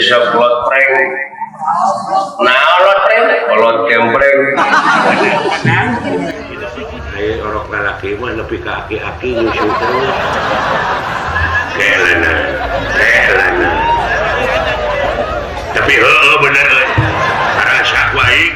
Sok lot prank. Nah, lot prank, lot kempreng. Ayo orok lalaki mah nepi ka aki-aki nyusu terus. Kelana, kelana. Tapi heueuh bener euy. Karasa ku aing.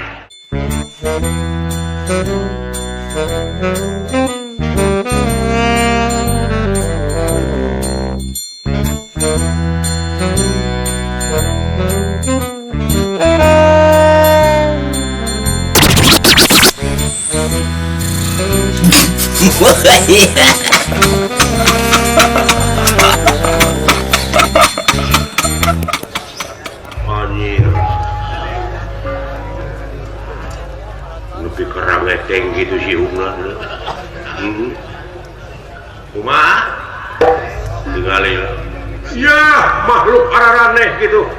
Anjir. Lebih kerang eteng gitu sih umlah. Kumaha? Tingali. Ya, makhluk araraneh gitu.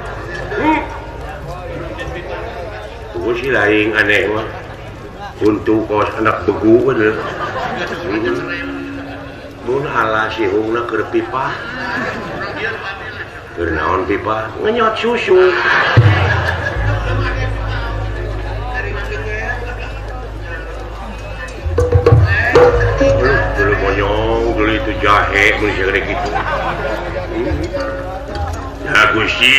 Tunggu sih lain aneh mah. Untuk kos anak begu bener. Mun ala si hungna keur pipa. Keur naon pipa? Ngenyot susu. Dulu monyong, dulu itu jahe, mun segede kitu. Ya Gusti.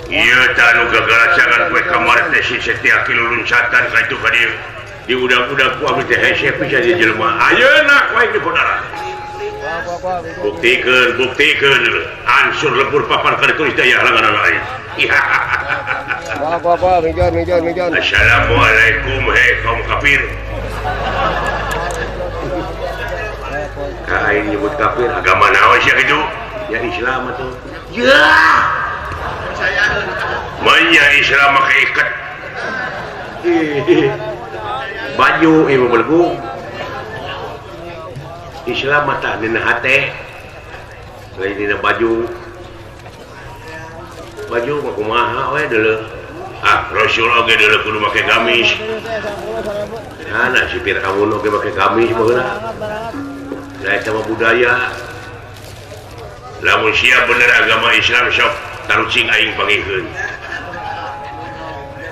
Ieu tah nu gagaracangan kue kamari teh si Setiaki luluncatan ka itu ka dieu. Di udag-udag ku abdi teh hese pisan di jelema. Ayeuna ku aing dipodara. Buktikeun, buktikeun. Ansur lembur papan ka ditulis daya halangan aing. Wah, Assalamualaikum hei kaum kafir. Ka aing nyebut kafir agama naon sia kitu? Ya Islam atuh. Ya. Manya Islam make iket. Baju ieu belegu. Islam mah tah dina hate. Lain dina baju. Baju mah kumaha we deuleuh. Ah, Rasul oge deuleuh kudu make gamis. Nah, si Fir'aun oge make gamis baheula. Da eta mah budaya. Lamun sia bener agama Islam sok tarucing aing pangihkeun.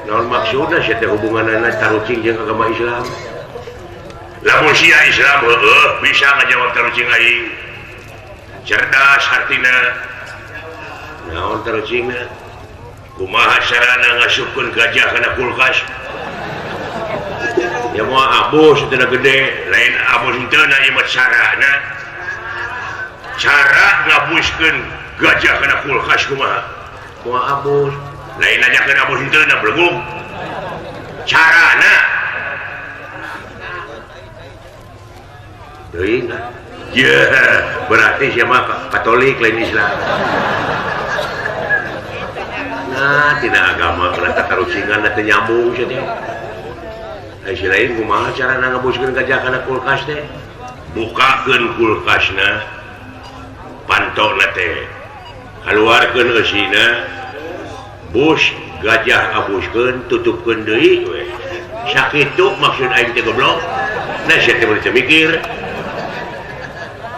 Naon maksudna sia teh hubunganna tarucing jeung agama Islam? Lamun sia Islam heueuh bisa ngajawab tarucing aing. Cerdas hartina. Naon tarucingna? Kumaha carana ngasupkeun gajah kana kulkas? Ya moal abus teu gede, lain abus henteu na ieu mah carana. Cara ngabuskeun gajah kana kulkas kumaha? Moal abus. Lain nanyakeun abus henteu na blegug. Carana. Teuing ah. Ye, berarti sia mah Katolik lain Islam. Nah, tina agama kana tatarucingan teh nyambung sia teh. Ai si lain kumaha carana ngabuskeun gajah kana kulkas teh? Bukakeun kulkasna, pantona teh. Kaluarkeun eusina, bus gajah abuskeun, tutupkeun deui we. Sakitu maksud aing teh goblok. Nah, sia teh mun teu mikir.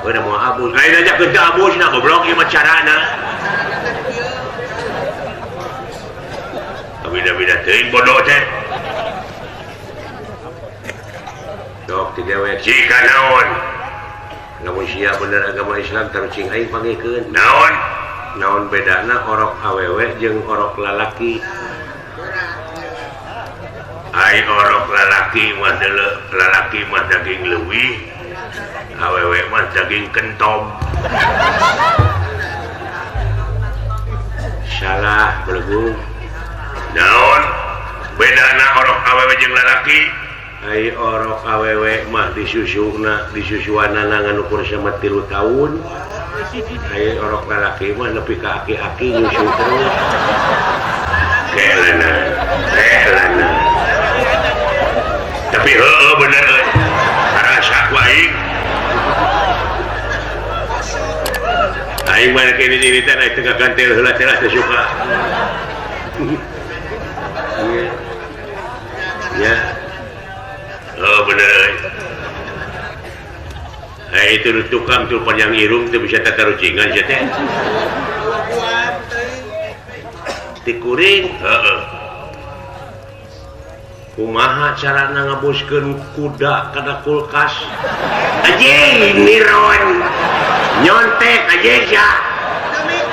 We da moal abus. Lain nanyakeun teh abusna goblok ieu mah carana. Beda-beda teuing bodoh teh. Sok ti dewek jika naon. Lamun sia bener agama Islam tarucing aing pangikeun. Naon? Naon bedana orok awewe jeung orok lalaki? Ai orok lalaki mah deuleu, lalaki mah daging leuwih, awewe mah daging kentom. Salah belegu. Naon bedana orok awewe jeung lalaki? Ai orok awewe mah disusuna, disusuanana ngan ukur sama 3 tahun. Ai orok lalaki mah nepi ka aki-aki nyusu terus. Kelana, kelana. Tapi heueuh bener euy. Karasa ku aing. Aing mah kene nyirita na teu kagantel heula teh teu suka. Ya. Oh bener. Itu tukang tuh panjang irung tuh bisa tatarucingan sia teh. Ti kuring heeh kumaha carana ngaboskeun kuda kana kulkas anjing niron nyontek anjing sia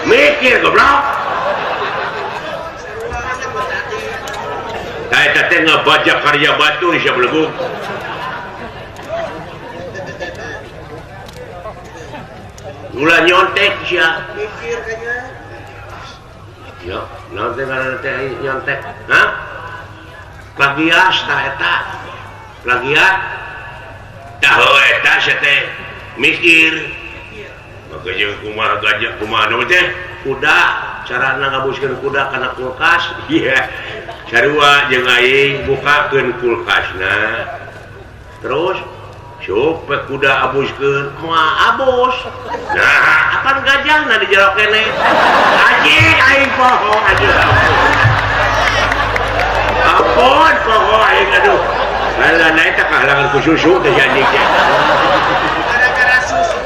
mikir goblok tah eta teh ngabaca karya batur sia belegug ulah nyontek sia mikir kayaknya yo naon teh ngaranna teh nyontek hah plagiat tah eta plagiat tah heuh eta sia teh mikir maka jeung kumaha gajah kumaha nu teh kuda carana ngabuskeun kuda kana kulkas iya sarua jeung aing bukakeun kulkasna terus sup kuda abuskeun moal abus nah apan gajahna di jero keneh anjing aing poho aduh ampun poho aing aduh lain eta kahalangan ku susu teh anjing teh gara-gara susu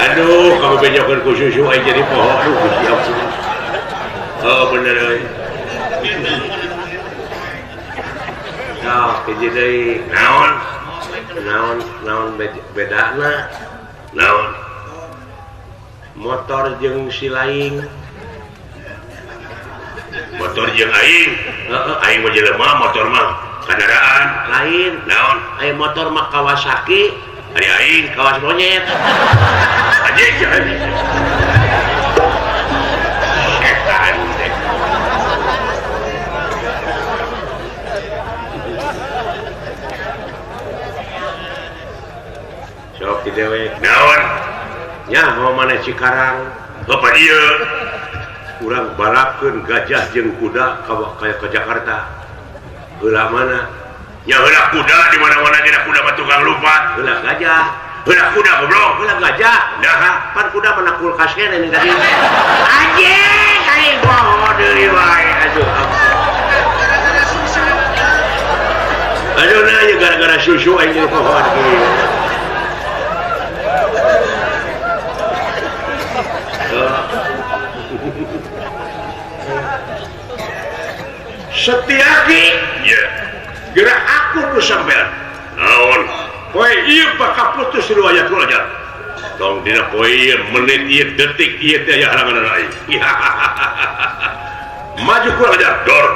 aduh kamu bejokeun ku susu aing jadi poho aduh Gusti ampun oh bener euy nah hiji deui naon naon naon bedana naon motor jeung si laing motor jeung aing heeh aing mah jelema motor mah kendaraan lain naon aing motor mah Kawasaki ari aing kawas monyet anjing setan teh sok di dewe naon nya mau mana Cikarang bapak ieu urang balapkeun gajah jeung kuda ka Jakarta heula mana nya heula kuda di mana-mana dina kuda mah tukang lompat heula gajah heula kuda goblok heula gajah nah pan kuda mana kulkas keneh nih tadi anjing aing poho deui wae aduh gara-gara susu aduh nah ieu gara-gara susu aing jadi poho kieu Setiaki ya gerak aku ku sampean naon poe ieu bakal putus riwayat kula aja tong dina poe ieu menit ieu detik ieu teh aya halangan aing maju kula aja dor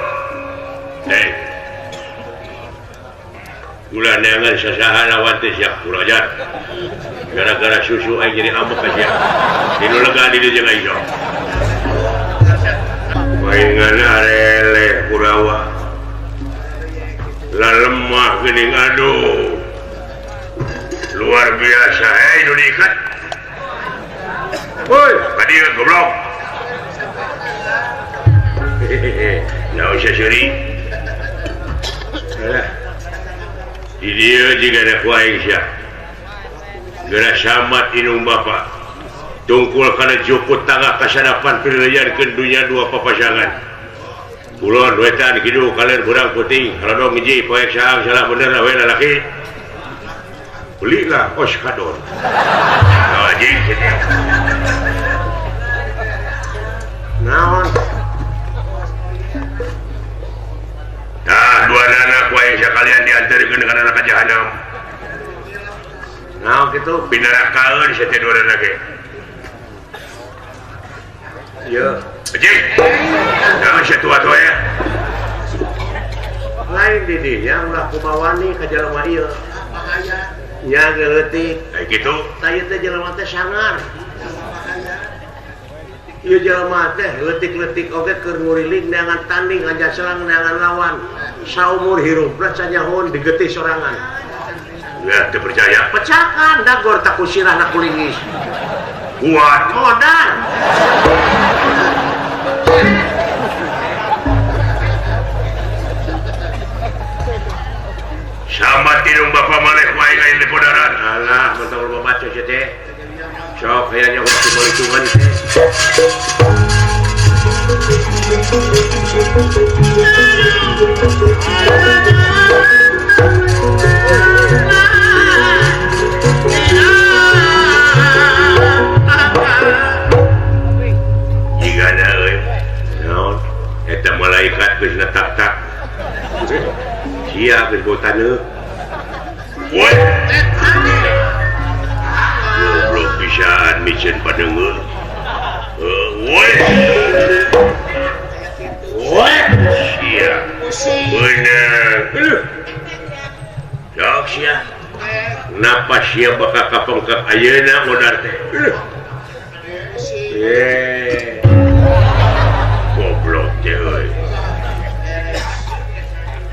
hei ulah neangan sasaha lawan teh sia kula aja gara-gara susu aing jadi ambek ka sia dinu lega di dieu jeung aing sok paingan areleh Kurawa lah lemah geuning aduh luar biasa hei nu diikat woi ka dieu goblok hehehe naon sia seuri alah di dieu jiga ku aing sia geura samat inung bapa tungkul kana jukut tangga kasadapan pirlejarkeun dunya dua papasangan kulon wetan kidul kaler burang putih haladong hiji poek saang salah bener we lalaki belilah oskadon anjing naon tah dua anak ku aing sakalian diantarkeun ka neraka jahanam naon kitu pinarakaeun sia teh dua anak ge ya anjing naon sia tua-tua ya lain di dinya ulah kumawani ka jelema ieu nya leutik aya kitu tah ieu teh jelema teh sangar ieu jelema teh leutik-leutik oge keur nguriling neangan tanding aja selang neangan lawan saumur hirupna canyahoun digetih sorangan ya teu percaya pecakan dagor tak ku sirahna kulingis kuat modal sama tidung bapak maneh ku aing aing dipodaran alah mantap loba baca sia teh sok aya nya waktu hitungan teh sia geus bau taneuh. Woi. Goblok pisan miceun padeungeun. Woi. Woi sia. Beunang. Sok sia. Napa sia bakal kapengkep ayeuna modar teh. Goblok teh euy.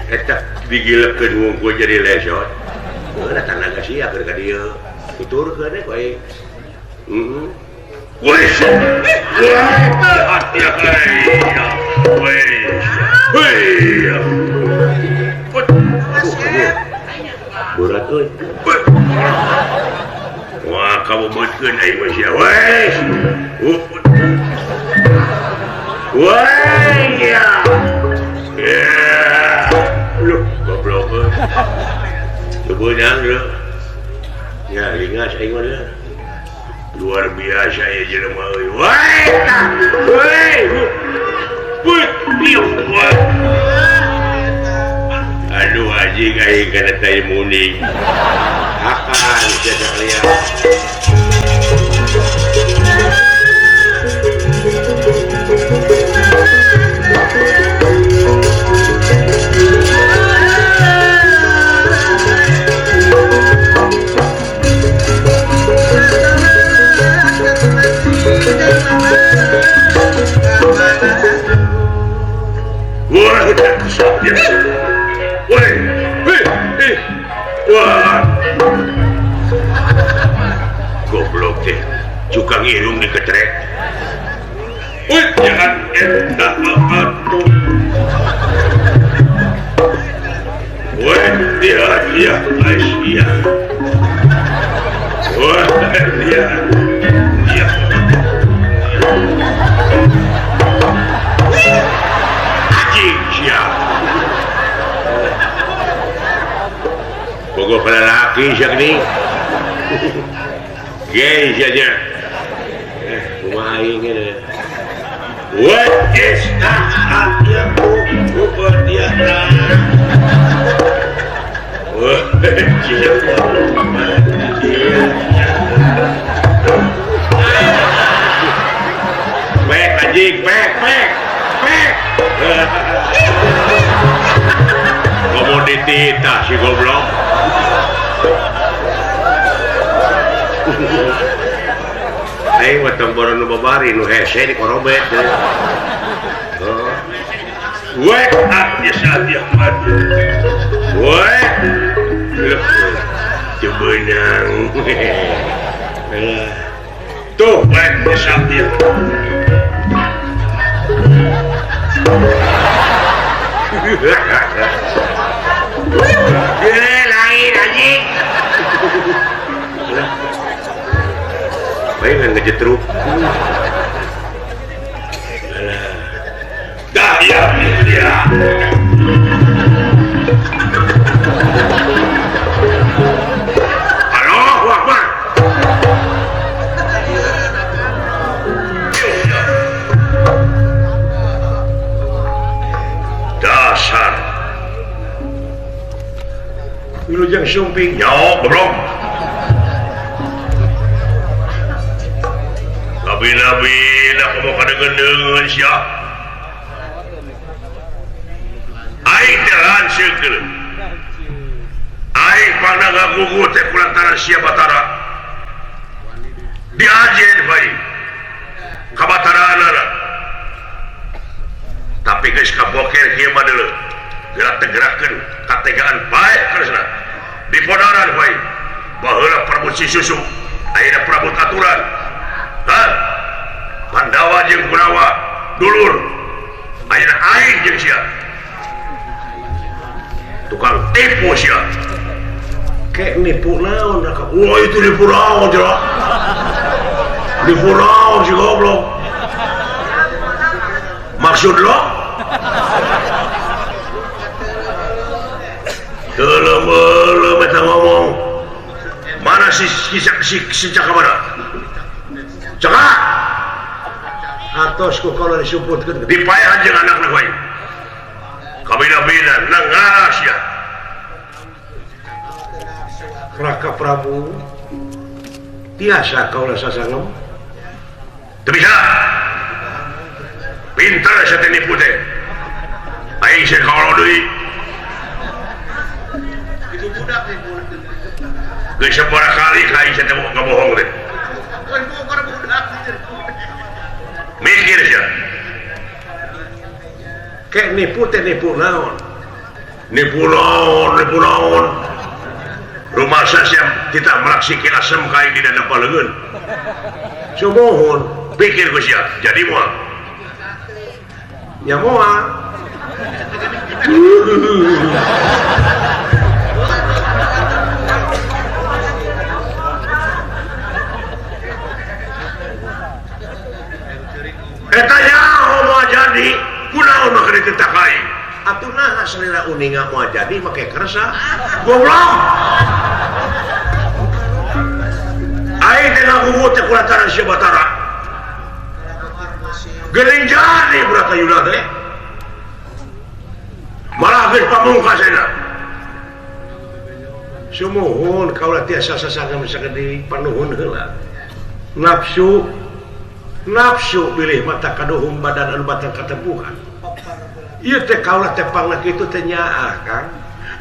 Eta digilekeun wungkul jadi lesot. Heuh tanaga sia keur ka dieu. Tuturkeun we ku aing. Heeh. Woi. Berat euy. Wah, kamu beutkeun aing mah sia. Weh. Weh ya. Loh, goblok euy. Teu beunang leuh. Ya, lingas aing mah leuh. Luar biasa ya jelema euy. Weh. Weh. Weh, weh. Aduh anjing aing kana tai muning. Akan sia sakalian. Wah, woi, woi, wah, goblok teh, cukang irung diketrek. Woi, jangan eta atuh. Woi, dia dia Asia. Woi, dia dia. Anjing sia. Bogo lelaki sia gini. Gay sia nya. Kumaha aing ge. What is that? Pek anjing, pek, pek, pek. Komoditi tah si goblok. Aing mah tong boron nu babari nu hese dikorobet. Wake up ya saat Wake. Teu beunang. Tuh wake ya saat lain anjing. Baik kan ngejetruk. Dah ya dia. Allahu Akbar. Dasar. Wilujeng sumping nyok goblok. Nabi-nabi nak mau kadengeun sia. Aing teh lanceuk teh. Aing pangna ngagugu teh kulantaran sia Batara. Diajen bae ka Bataraanana. Tapi geus kaboker kieu mah deuleu. Gerak tegerakeun kategaan bae karesna. Dipodaran bae. Baheula Prabu si Susu, ayeuna Prabu Aturan. Hah? Pandawa jeung Kurawa dulur. Ayeuna aing jeung sia. Tukang tipu sia. Kek nipu naon raka? Wah itu nipu naon jero. Nipu naon si goblok. Maksud lo? Teu eta ngomong. Mana si si caka mana? Caka! Atos ku kalau disuputkeun dipaehan jeung anakna bae. Kabina-bina nengas ya. Raka Prabu tiasa kaula sasangem teu bisa pinter sia teh nipu teh aing sia kaula deui itu budak nipu geus sabaraha kali ka aing sia teh ngabohong teh mikir sia kek nipu teh nipu naon nipu naon nipu naon rumah saya kita meraksikan asem kain di dana paleungeun sumuhun pikir ku sia jadi moal nya moal eta nyaho moal jadi kunaon mah keur dititah ka aing atuh naha salira uninga moal jadi make kersa goblok aing teh ngagugu teh kulantaran sia Batara geuning jadi Bratayuda teh malah geus pamungkas ayeuna sumuhun kaula tiasa sasangem sagede panuhun heula nafsu nafsu bilih mata kaduhung badan anu batal katempuhan ieu teh kaula teh pangna kitu teh nyaah Kang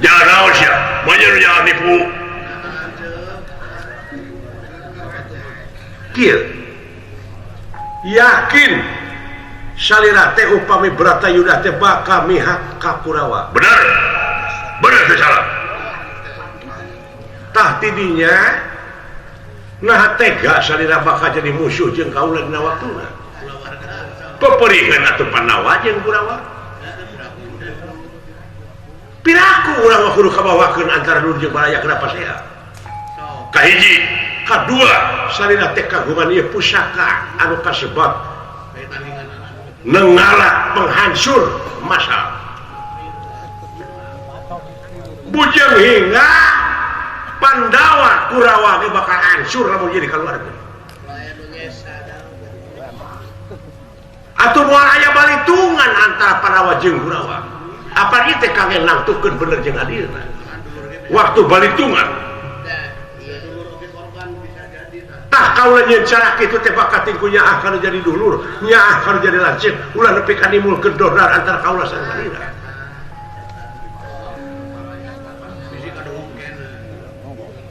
jangan naon sia manya nu nyaah nipu kieu yakin salira teh upami Bratayuda teh bakal mihak ka Kurawa bener bener teh salah tah tidinya nah tega salira bakal jadi musuh jeung kaula dina waktuna peperiheun atuh Pandawa jeung Kurawa piraku urang mah kudu kabawakeun antara dulur jeung baraya kenapa saya kahiji kadua salira teh kagungan ieu pusaka anu kasebat nenggala penghancur masa bujeng hingga Pandawa Kurawa ge bakal hancur lamun jadi kaluarga atuh moal aya balitungan antara Pandawa jeung Kurawa apa ieu teh kangge nangtukeun bener jeung adilna waktu balitungan tah kaula nyeun cara kitu teh bakal tingku nyaah kana jadi dulur nyaah kana jadi lanceuk ulah nepi ka nimulkeun dordar antara kaula sareng salira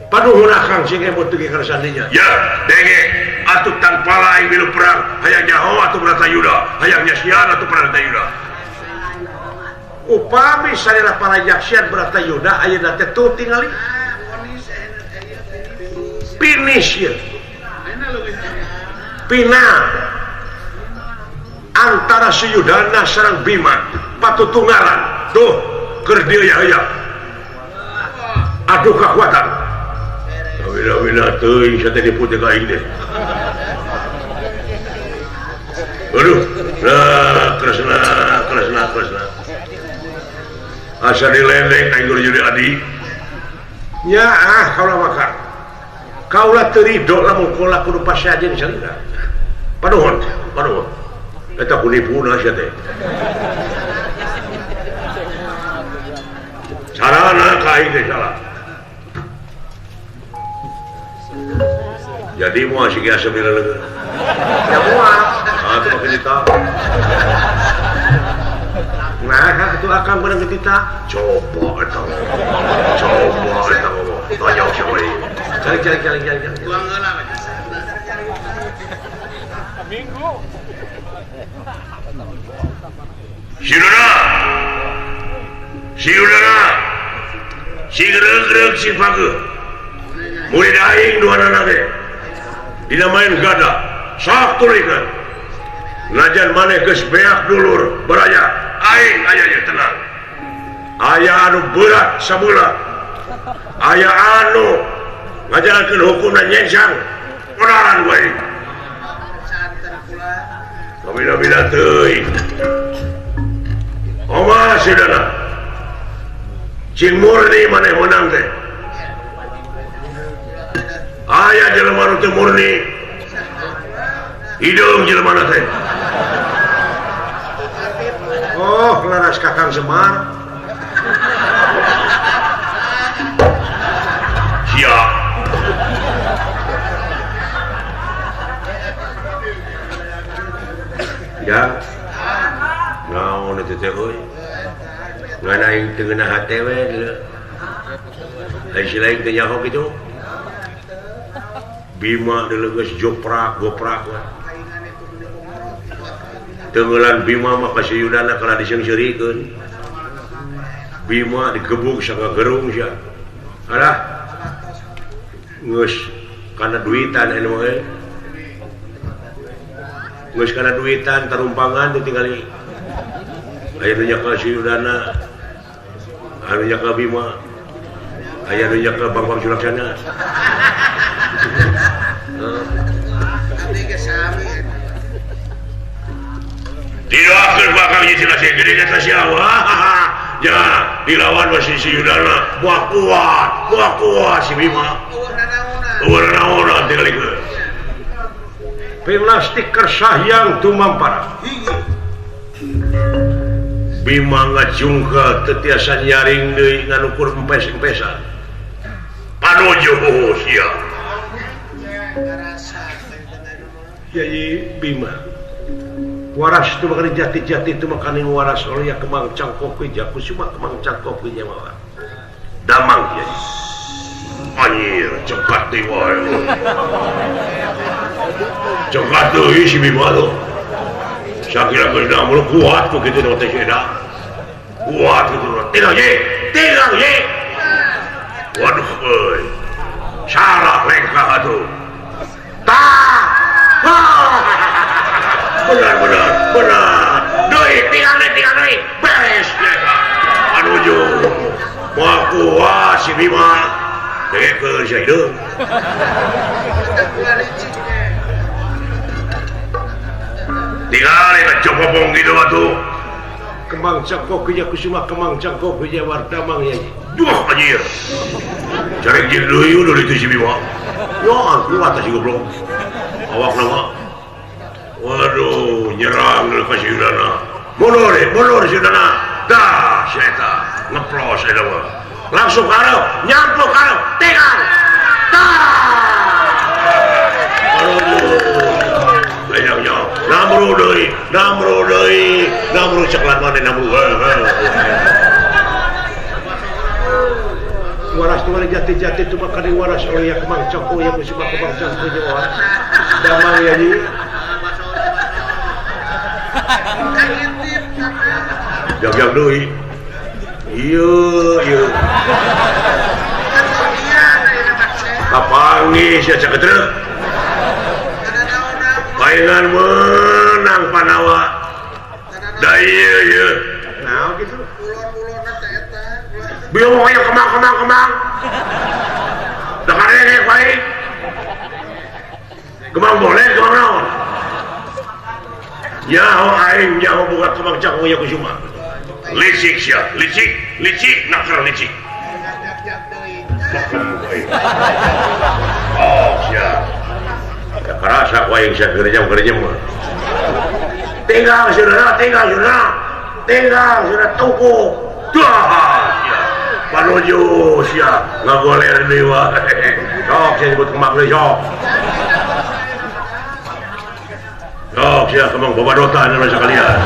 paduhun akang sing emot teu kana sandinya ya denge atuh tanpa lain milu perang hayang nyaho atuh Bratayuda hayang nyasian atuh Bratayuda upami salira parajaksian Bratayuda ayeuna teh tuh tingali finish ieu final antara Suyudana sareng Bima patutunggalan tuh keur dieu ya aduh kekuatan wila-wila teuing sia teh nipu teh ka aing teh aduh nah kresna kresna kresna asa dilendek aing kudu jadi adi nya ah kaula maka kaula teu ridho lamun kaula kudu pasea jeung salira panuhun panuhun eta kunipuna sia teh sarana ka aing teh salah jadi moal si Ki Asep dileleungeun ya moal atuh make ditita nah atuh akang beunang ditita coba eta coba eta ngomong tanya siapa ieu cari cari cari cari buang heula minggu Siruna Siruna si gereug-gereug si pageuh murid aing duanana ge dina main gada sok tulikeun najan maneh geus beak dulur baraya aing aya ieu tenang aya anu berat sabeula aya anu ngajalankeun hukumna nyengsang onaran wae kabila-bila teuing oma sidana cing murni maneh menang teh aya jelema nu teu murni hidung jelema teh oh laras Kakang Semar sia Ya. Naon eta teh euy? Ngan aing teu ngeunah hate we deuleu. Ai si lain teu nyaho kitu. Bima deuleu geus joprak goprak we. Tenggelan Bima mah ka si Yudana kalah diseungseurikeun. Bima digebuk sanga gerung sia. Alah. Geus kana duitan anu we. Geus kana duitan tarumpangan ditinggali. Aya nu nyakel si Yudana, anu nyakel Bima, aya nu nyakel Bambang Sulaksana. Didoakeun bakal hiji lasi gede eta sia. Ya, dilawan masih si Yudana. Wah kuat si Bima. Eueuh nanaonan tingalikeun. Pilastik kersahyang tumampara. Bima ngajungka teu tiasa nyaring deui ngan ukur empes-empesan. Panuju sia. Yai Bima. Waras itu makan jati-jati itu makan waras oleh kemang cangkok kusuma kemang cangkok nyawa. Damang yai. Anjir, cekat deui wae. Cekat deui si Bima tuh. Sakira geus damel kuat ku kitu teh seda. Kuat kitu. Tinggal ye, tinggal ye. Waduh euy. Salah lengkah atuh. Tah. Benar benar benar. Deui tinggal deui. Beres ye. Anuju. Moal kuat si Bima. Dekeun sia hideung. Tinggal eta copopong gitu atuh. Kembang cangkok ya kusuma kembang cangkok ya wardamang ya. Duh anjir. Carek jeung deui udah itu si Bima. Ya kuat si goblok. Awakna mah. Waduh, nyerang ka si Yudana. Mundur, mundur si Yudana. Dah si eta ngeplos eta mah. Langsung karep, nyamplok karep, tinggal. Dah. Aduh. Namru deui, namru deui, namru ceklan maneh namru. Waras tu jati-jati tu makan waras oleh yang kemang cangkok yang musibah kemang cangkok nyawa. Damang ya ji. Jag-jag deui. Ieu ieu. Kapanggih sia caketreu. Paingan menang Panawa. Da ieu ieu. Naon kitu? Ulon-ulonna teh eta. Bieu aya kemang kemang kemang. Da karege bae. Kemang boleh kemang naon? Nyaho aing nyaho buka kemang cangkok ya kusuma. Licik sia, licik, licik nakar licik. Oh sia. Kerasa ku aing sia gerejam-gerejam mah. Tinggal saudara, tinggal saudara. Tinggal saudara tuku. Dah sia. Panuju sia ngagoler deui wae. Sok sia nyebut kemang deui sok. Sok sia kemang babadotan anu sakalian.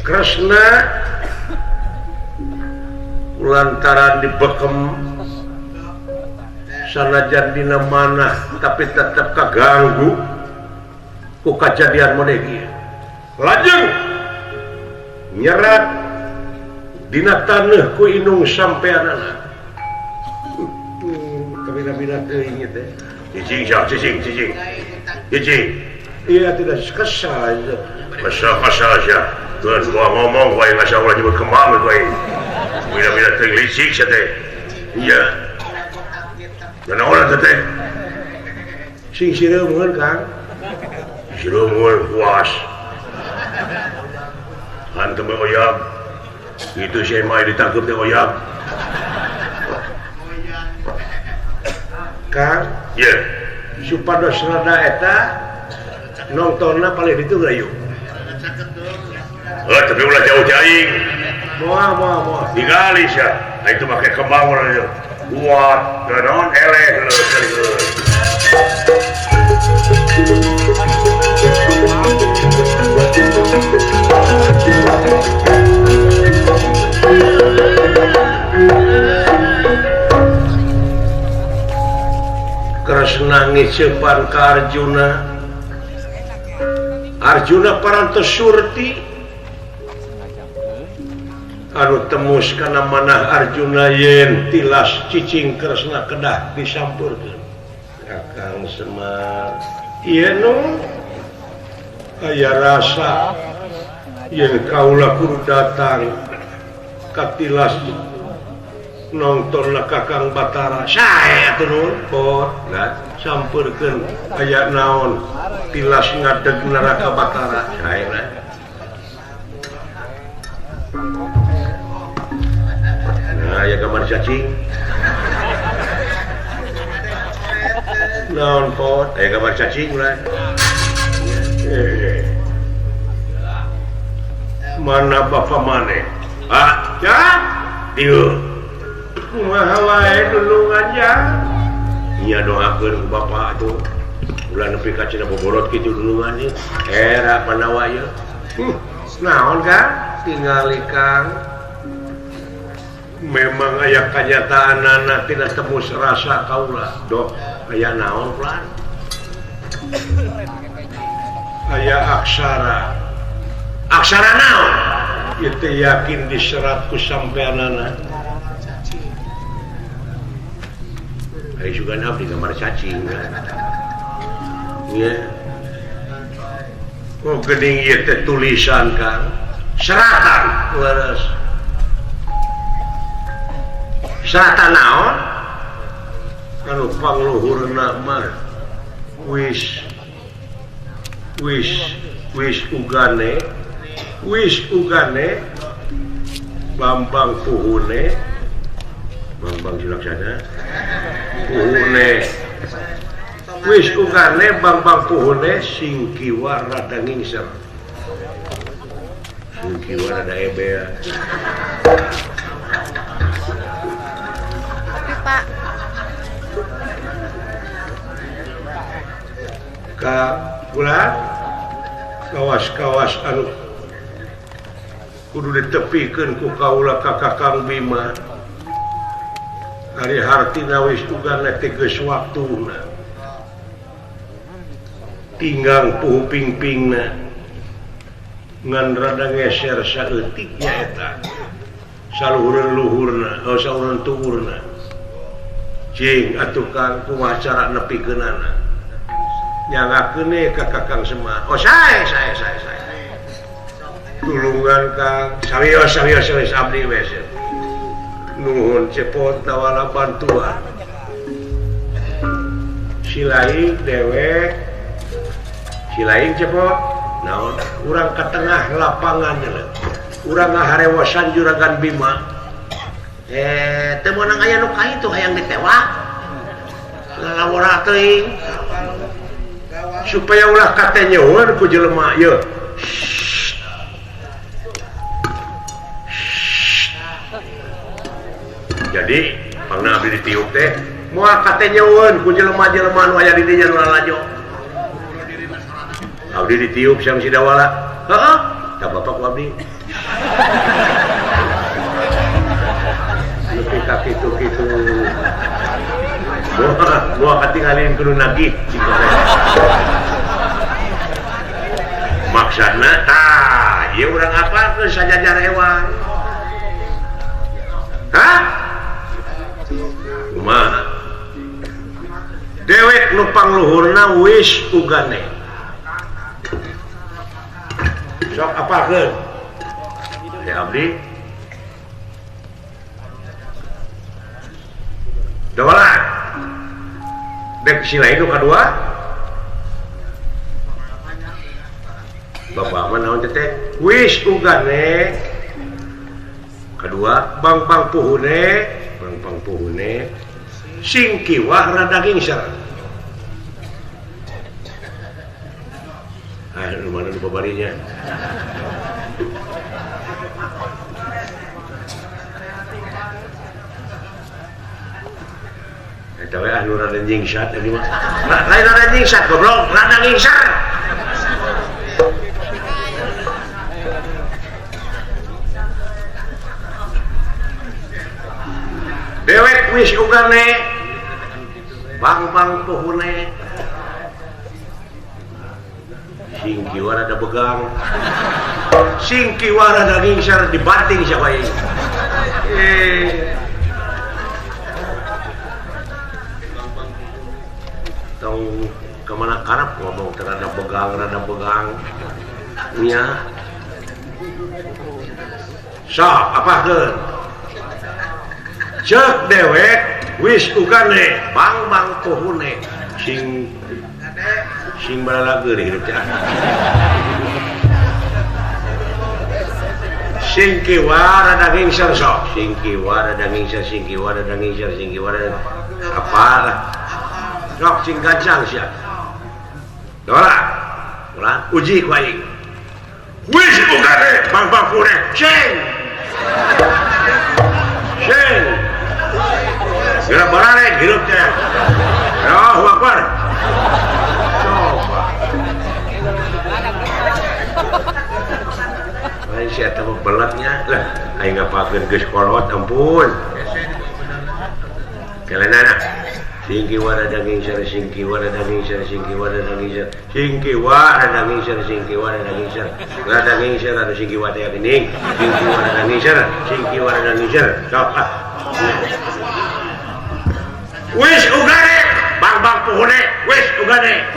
Kresna lantaran dibekem sanajan dina manah tapi tetep kaganggu ku kajadian model ieu. Lajeng nyerat dina taneuh ku indung sampeanana. Kabina-bina teuing ieu teh. Cicing sia, cicing, cicing. Cicing. Iya tidak kesal. Kesal-kesal sia. Geus gua ngomong ku aing asa ulah nyebut kembang ku aing. Bina-bina teuing licik sia teh. Iya. Nanaonan teh? Sing sireumeuh Kang. Sireumeuh puas. Hantem we oyag. Itu si Emai ditangkep teh oyag. Kang, ye. Supados rada eta nongtonna paling ditu geura yuk. Eh, tapi ulah jauh aing. Moal moal moal. Digali sia. Nah, itu make kembang urang ieu. Kuat, naon eleh leuh. Kresna ngecepan ka Arjuna. Arjuna parantos surti anu temus kana manah Arjuna yen tilas cicing Kresna kedah disampurkeun. Kakang Semar ieu nu aya rasa yen kaula kudu datang ka tilas nontonlah Kakang Batara sae atuh nuhun pot lah sampeurkeun aya naon tilas ngadeg neraka Batara sae lah. Nah aya gambar cacing naon pot aya gambar cacing lah. Mana bapa maneh ah ya dieu kumaha wae dulungan ya nya doakeun ku bapa atuh ulah nepi ka cenah boborot kitu dulungan ieu era Pandawa ieu naon Kang tingali Kang memang aya kanyataanana tina tembus rasa kaula dok aya naon plan aya aksara aksara naon ieu teh yakin diserat ku sampeanana. Ayo juga abdi gambar cacing. Nya. Oh geuning ieu teh tulisan Kang. Seratan leres. Seratan naon? Anu pangluhurna mah wis wis wis ugane Bambang Puhune Bambang Sulaksana Puhune wis ugane Bambang Puhune sing kiwa rada ngingsem sing kiwa rada ebel. Tapi Pak ka kula kawas-kawas anu kudu ditepikeun ku kaula ka Kakang Bima. Ari hartina wis ugana teh geus waktuna. Tinggang puhu pingpingna ngan rada ngeser saeutik nya eta. Saluhureun luhurna, oh saluhureun tuurna. Cing atuh Kang kumaha cara nepikeunana. Nyangakeun ka Kakang Semar. Oh sae sae sae sae. Tulungan Kang, sawios sawios sawios abdi we. Nuhun cepot nawala bantuan. Silaing dewek, silaing cepot, naon? Urang ke tengah lapangan nyeleuh. Urang ngaharewosan Juragan Bima. Teu meunang aya nu ka itu hayang ditewak. Lalawara teuing. Supaya ulah kate nyeueun ku jelema ieu. Jadi pangna abdi ditiup teh moal kate nyeueun ku jelema-jelema nu aya di dinya nu lalajo. Abdi ditiup sang Sidawala. Heeh, ka bapak ku abdi. Nepi ka kitu-kitu. Moal katingalin kudu nagih Maksudna tah ieu urang apalkeun sajajar hewan. Hah? Kumaha? Dewek nu pangluhurna wis ugane. Sok apalkeun? Ya abdi. Dawala. Dek sila itu kadua. Bapak mah naon teh? Wis ugane. Kedua, bang-bang puhune, bang-bang puhune sing kiwah rada gingser. Ah, nu mana nu babarinya? Eta we anu rada nyingsat tadi mah. Lain rada nyingsat goblok, rada ngingsar. Dewek wis ugane Bang-bang puhune. Sing kiwa rada begang. Sing kiwa rada ngingsar dibanting siapa ini. Tong kemana karep ngomong rada begang nya. Sok apakeun? Ceuk dewek wis ugane bang-bang puhune. Sing sing balalageun hidup teh. Sing kiwa rada ngingsar sok. Sing kiwa rada ngingsar, sing kiwa rada ngingsar, sing kiwa rada apa lah. Sok sing gancang sia. Dola. Ulah uji ku aing. Wis ugane bang-bang puhune. Sing. Sing. Geura bararek hirup teh. Allahu Akbar. Coba. Lain si eta mah belatnya lah aing ngapakeun geus kolot ampun. Kelenana. Sing kiwa rada ngingsar, sing kiwa rada ngingsar, sing kiwa rada ngingsar, sing kiwa rada ngingsar, sing kiwa rada ngingsar, rada ngingsar rada sing kiwa teh geuning, sing kiwa rada ngingsar, sing kiwa rada ngingsar. Sok ah. Wis ugane bang-bang puhune, wis ugane.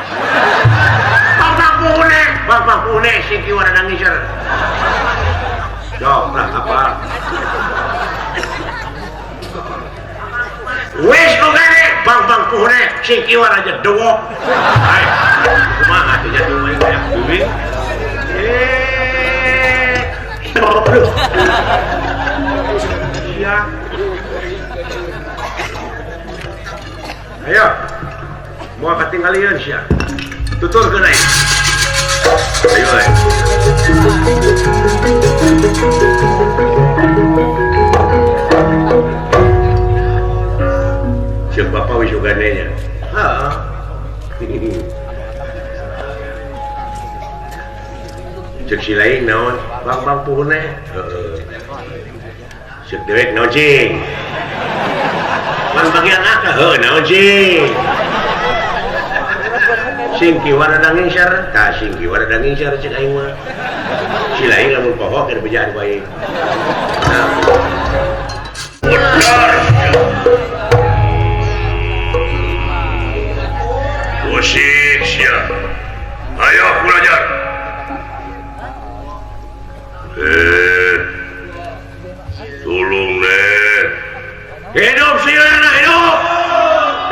Bang-bang puhune, bang-bang puhune sing kiwa rada ngingsar. Sok lah apa? Wis ugane bang-bang puhune sing kiwa aja dewok. Hai. Kumaha teh jadi we kayak duit. Iya. Ayo. Mau ketinggalan sia. Tuturkeun aing. Ayo we. Ceuk bapak wis ugane nya. Heeh. Ceuk si lain naon? Bang-bang puhune. Heeh. Ceuk dewek naon cing? Pan bagian akeh heuh naon cing? Sing kiwa rada ngingsar, tah sing kiwa rada ngingsar ceuk aing mah. Si lain lamun poho keur bejaan ku aing. Nah. Musik sia. Ayo belajar. Tolong deh. Hidup Silana, hidup.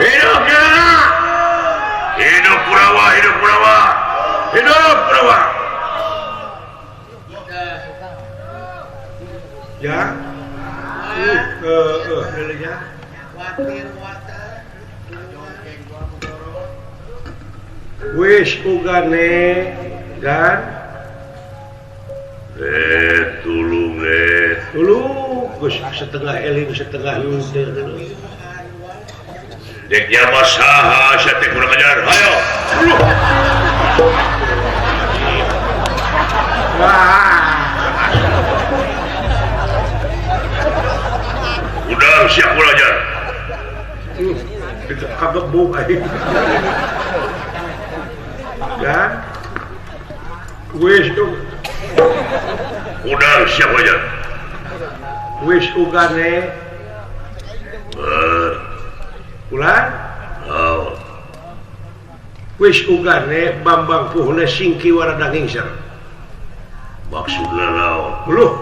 Hidup Silana. Hidup Kurawa, hidup Kurawa. Hidup Kurawa. Ya. Ya. Wis ugane gan tulung tulung geus setengah eling setengah henteu dek nyama saha sia teh kurang ajar hayo. Wah. Udah siap belajar. Kagebuk aing. Gan wis udah siap aja. Wis ugane ulah oh. Wis ugane Bambang puhune sing kiwa rada ngingsar. Maksudna naon? Uluh.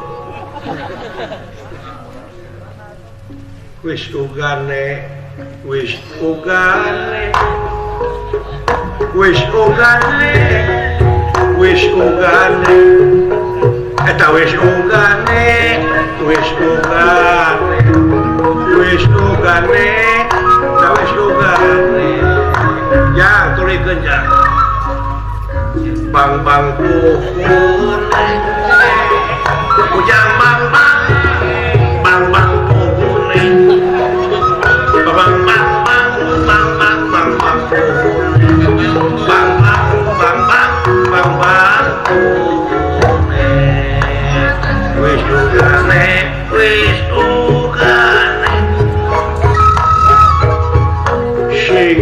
Wis ugane, wis ugane. Wis ugane, wis ugane, eta wis ugane, wis ugane, wis ugane, eta wis ugane. Jang tulikeun jang. Bang-bang puhune, ujang bang-bang, bang-bang puhune, bang bang bang bang bang bang bang puhune. Bang bang bang bang bang bang puhune. Wis ugane, wis ugane. Sing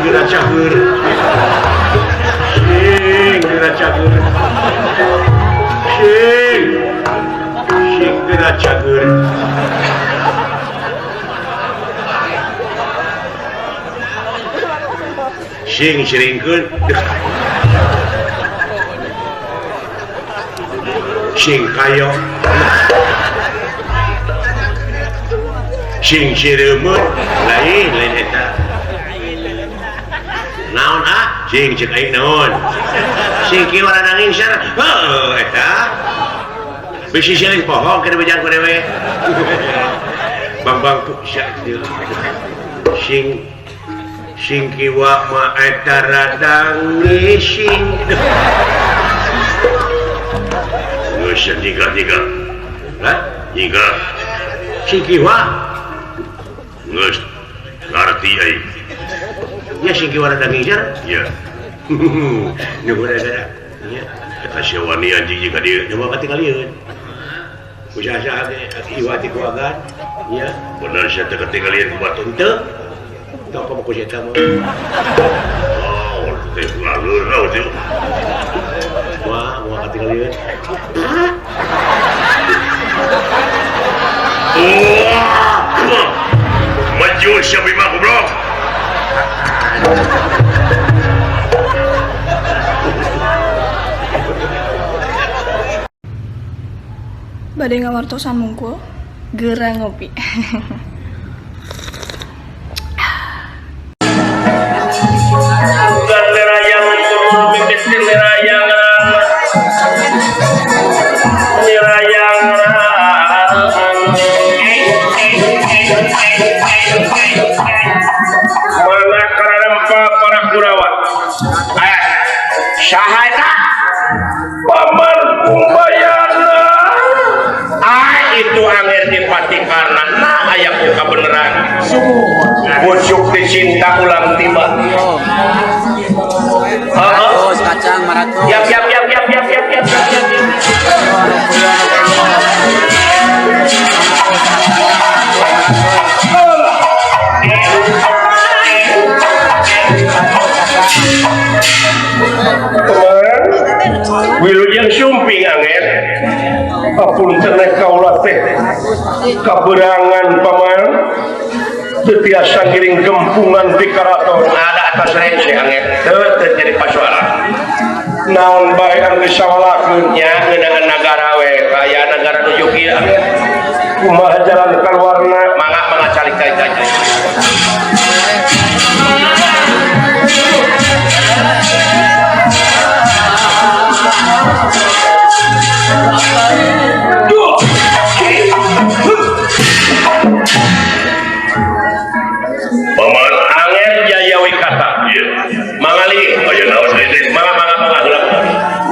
geura cager. Sing geura cager. Sing. Sing geura cager. Sing siringkeun. Sing kayo. Sing sireumeur lain lain eta. Naon ah? Sing cek aing naon? Sing kieu rada ngingsar. Heuh eta. Bisi siling pohong kana bejaan ku dewe. Bang-bang ku sia dieu. Sing sing kiwa ma eta rada ngising. Geus tiga-tiga. Hah? Tiga. Sing kiwa geus ngarti aing. Ya sing kiwa rada ngingsar? Iya. Nuhun eta. Nya. Eta sia wani anjing jeung ka dieu. Nyoba katingalieun. Usaha-saha ge iwa ti ku agan. Nya. Bener sia teh katingalieun ku batur teu. Teu apa ku sia mah. Oh, teh laleur teh. Wah, moal katingalieun. Wah. Maju sia Bima goblok. Bade ngawartosan mungkul, geura ngopi. Mana kararempa para Kurawa? Saha eta? Paman Kumbayana. Ah, itu angin dipati karena nah aya ku kabeneran. Bujuk dicinta ulang tiba. Maratus kacang maratus. Yap yap yap yap yap yap yap yap. Wilujeng sumping angin apunten kaula teh kaberangan paman teu tiasa ngiring gempungan di karaton ada atas rence angin teu teu jadi pasuara naon bae anu disawalakeun nya ngeunaan nagara we kaya nagara nuju kieu angin kumaha jalan kaluarna mangga mangga calik calik calik. Paman Angin Jaya Wikata. Iya. Mangali aya naon teh? Mangga mangga mangga heula.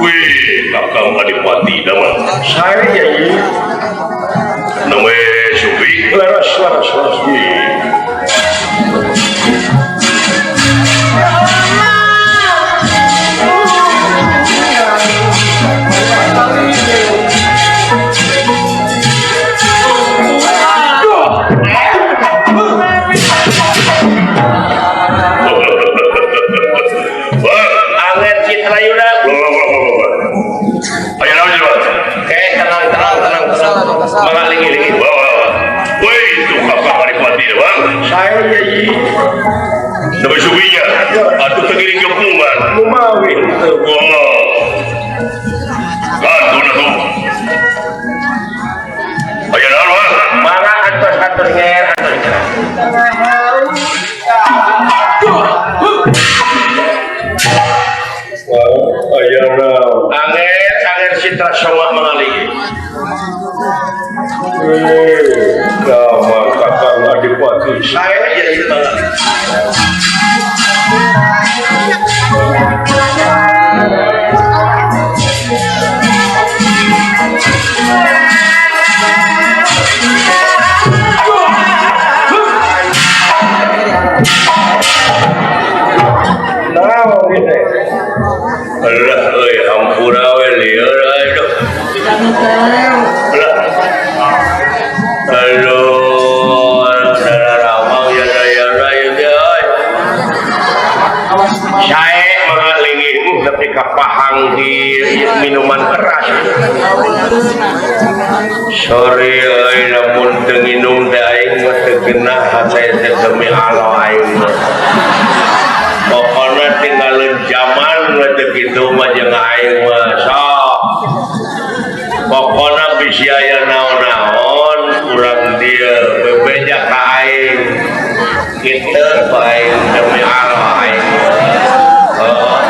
Wih, Kakang Adipati damang. Sae yai. Name Supi. Leres leres leres. Angin Citrayuda. Aya naon ieu? Tenang tenang tenang tenang. Mangga linggih linggih. Woi, itu Kakang Adipati damang. Sae yai. Name Supinya. Atuh teu ngiring gempungan. Kumawi teu. Wah. Gantun atuh. Aya naon wah? Mangga atos-atos nger atos nger. Wah, aya naon? Angin angin Citra Soma mangali. Damang Kakang Adipati. Sae yai mangga. Naon ieu teh? Alah euy, hampura we lieur euy duh. Alah. Aduh, darah ramang ya ya ya ya euy. minuman keras. Sorry euy lamun teu nginum teh aing mah teu genah hate teh demi Allah aing mah. Pokona tinggalin zaman we teu kitu mah jeung aing mah sok. Pokona bisi aya naon-naon urang dieu bebeja ka aing. Kitu aing demi Allah aing. Oh.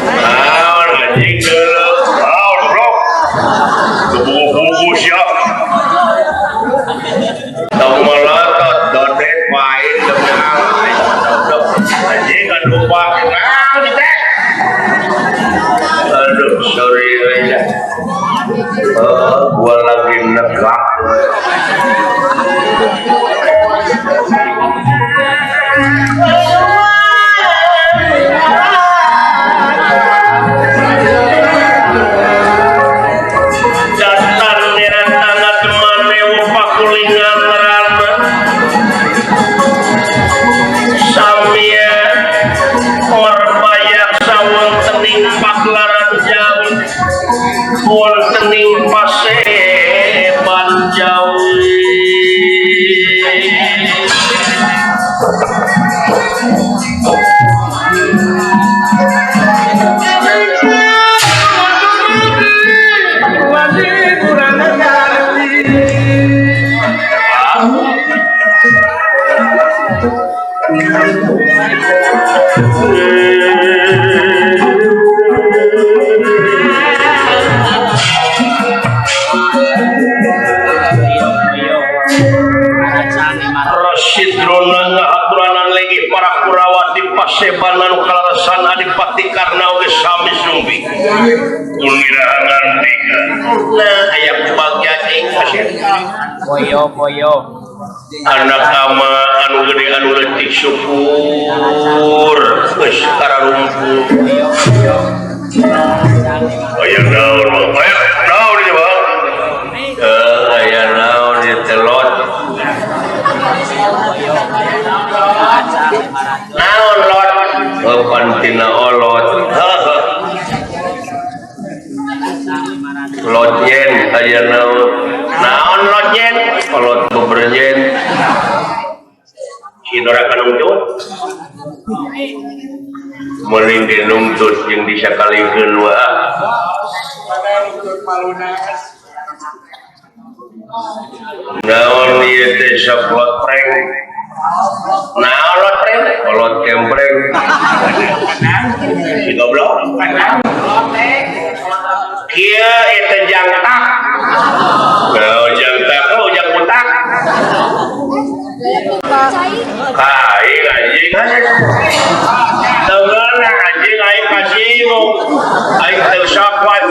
Naon anjing deuleu. Naon blok. Bubu siap. Tong melotot dodet aing demi Allah aing. Anjing aduh pak. Naon teh. Aduh sorry aja. Gua lagi negak. Datan niratana temane pakulingan rana samia merbayak sawontening pagelaran jauh wontening paseban Jawi. Rasidrona ngahaturanan lagi para Kurawa di paseban anu kalarasan Adipati Karna oge sami sumbi. Kunirahangan tiga. Nah aya kubagja cing pasir. Boyo boyo. Anak ama anu gede anu leutik syukur geus kararumpul. Aya naon aya naon ieu Bang? Aya naon ieu teh lot. Naon lot? Eupan tina olot. Lot yen aya naon? Naon lot yen? Kolot beberjen. Sidora kanungtut. Meuling dinungtut jeung disakalikeun wae. Naon ieu teh saplot preng? Naon lot preng? Kolot kempreng. Si goblok. Kieu ieu teh jangtak. Naon jangtak? Oh jang botak. Kaing anjing. Teungeunah anjing aing kasinggung. Aing teu sok wae.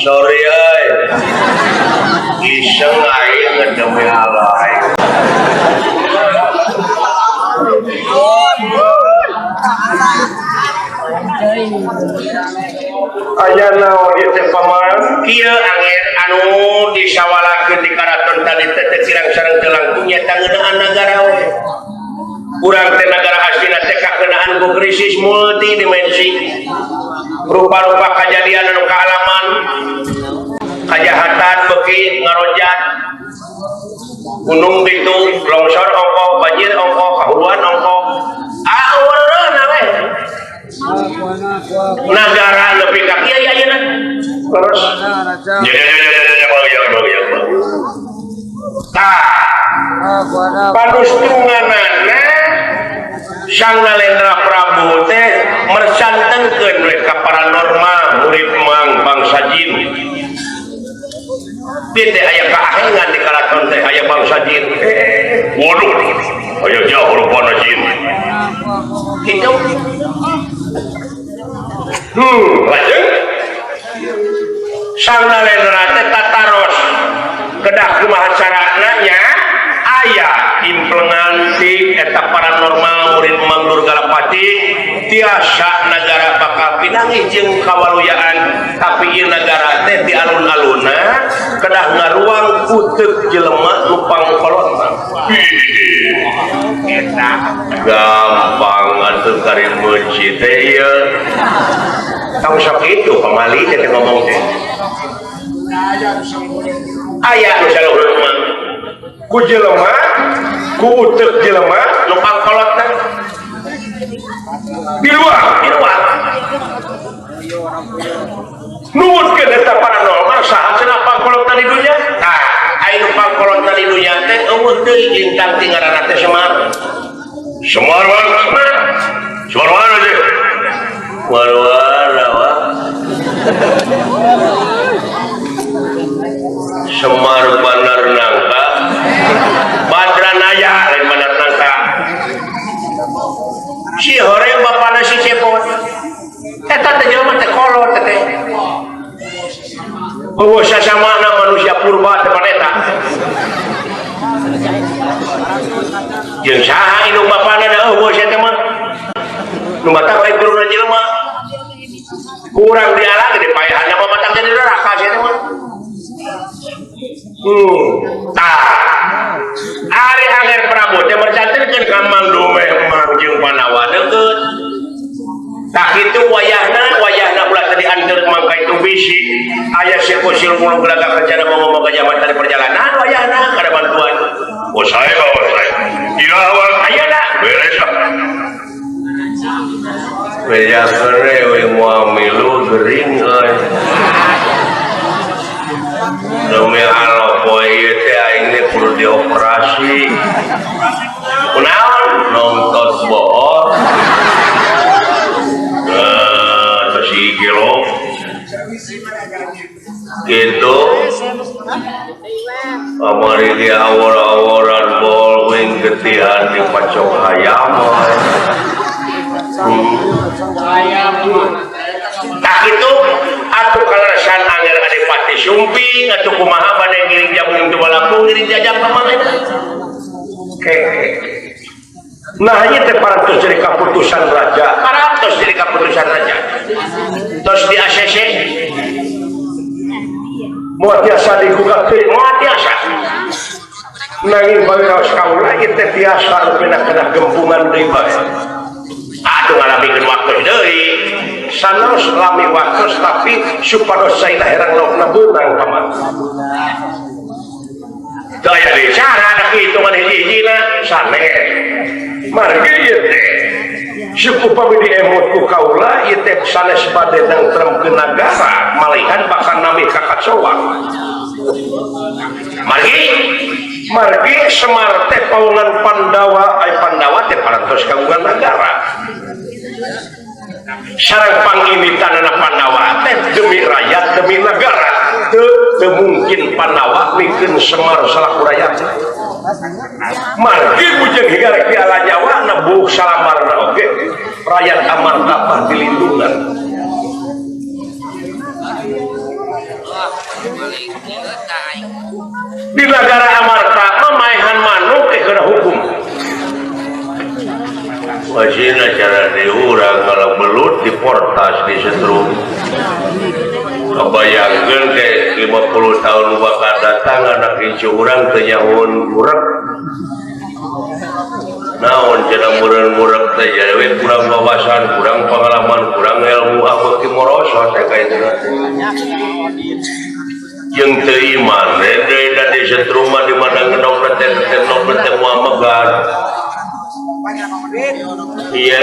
Sorry euy. Iseng aing demi Allah aing. Aya naon ieu teh paman? Kieu angin anu disawalakeun di karaton tadi teh teu kirang sareng teu langkung nya ngeunaan nagara we. Urang teh nagara aslina teh kakeunaan ku krisis multidimensi. Rupa-rupa kajadian anu kaalaman, kajahatan beuki ngaronjat. Gunung ditu longsor ongkoh, banjir ongkoh, kahuruan ongkoh. Ah eureun we. Nagara lebih ka kieu ayeuna. Terus ya ya ya ya ya bang ya bang ya bang. Tah. Panustunganana Sang Nalendra Prabu teh mersantenkeun we ka paranormal murid mang bangsa jin. Dia teh aya kaahengan di karaton teh aya bangsa jin. Waduh, aya jauh rupana jin. Kitu. Lajeng Sang Nalendra teh tataros kedah kumaha carana nya aya implengan ti eta paranormal murid Mang Durgalapati tiasa nagara bakal pinanggih jeung kawaluyaan tapi ieu nagara teh di alun-alunna kedah ngaruang kuteuk jelema nu pangkolot. Gampang atuh kari meunci teh ieu. Tong sok kitu pamali teh ngomong teh. Aya nu saluhur mah. Ku jelema, ku uteuk jelema nu pangkolotna di luar, di luar. Nuwunkeun eta paranormal saha cenah pangkolotna di dunya? Tah, aya nu pangkolotna di dunya teh eueuh deui lintang ti ngaranna teh Semar. Semar mana? Semar mana sih? War-war wa. Semar Bandar Nangka. Badranaya lain Bandar Nangka. Si horeng bapana si Cepot. Eta teh jelema teh kolot teh. Eueuh sasamana manusia purba teh eta. Jeung saha indung bapana da eueuh sia teh mah. Nu matak lain turuna jelema. Kurang dialah gede paehan mah matak jadi neraka sia teh mah. Tah. Ari Angger Prabu teh mercantenkeun ka Mang Dumeh Mang jeung Pandawa deukeut. Tah kitu wayahna wayahna ulah tadi anteur mangka itu bisi. Aya si kusil mulung gelagak rencana mau ngomong ke jabatan di perjalanan wayahna kada bantuan. Oh saya oh saya. Iraha ayeuna beres ah. Beja kere we moal milu gering euy. Demi Allah poe ieu teh aing teh kudu dioperasi. Kunaon nongtot bohor. Terus gelo. Gitu. Kamari di awor-aworan bol wing getihan di pacok hayam. Tak itu atuh kaleresan Angger Adipati Sumping atuh kumaha bade ngiring jabung teu balapung ngiring jajang ka mana. Nah ieu teh parantos jadi kaputusan raja. Parantos jadi kaputusan raja. Tos di ACC moal tiasa digugat deui, moal tiasa. Nanging bae raos kaula ieu teh tiasa rupina kena gempungan deui bae. Aduh ngalamikeun waktu deui. Sanos lami waktu tapi supados saina herang laukna beunang paman. Teu aya deui cara da hitungan hiji-hijina sanes. Margi ieu teh suku pami diemut ku kaula ieu teh sanes bade nangtremkeun nagara malihan bakal nami kakacoan. Margi margi Semar teh paungan Pandawa ai Pandawa teh parantos kagungan nagara. Sareng pangimitanana Pandawa teh demi rakyat demi nagara. Teu mungkin Pandawa mikeun Semar salaku rakyat. Margi bujeng hingga rek diala nyawa nebuh salamarna oge rakyat Amarta pah dilindungan. Di nagara Amarta mah maehan manuk teh kena hukum. Wajina cara diurang kalau belut di portas di setrum. Kebayangkeun ke 50 tahun bakal datang anak incu urang teu nyahoeun murek. Naon cenah meureun murek teh jadi we kurang wawasan, kurang pengalaman, kurang ilmu ah beuki morosot teh ka itu. Jeung teu iman deui da di setrum mah di mana ngendong teh teh teh moal megar. Iya.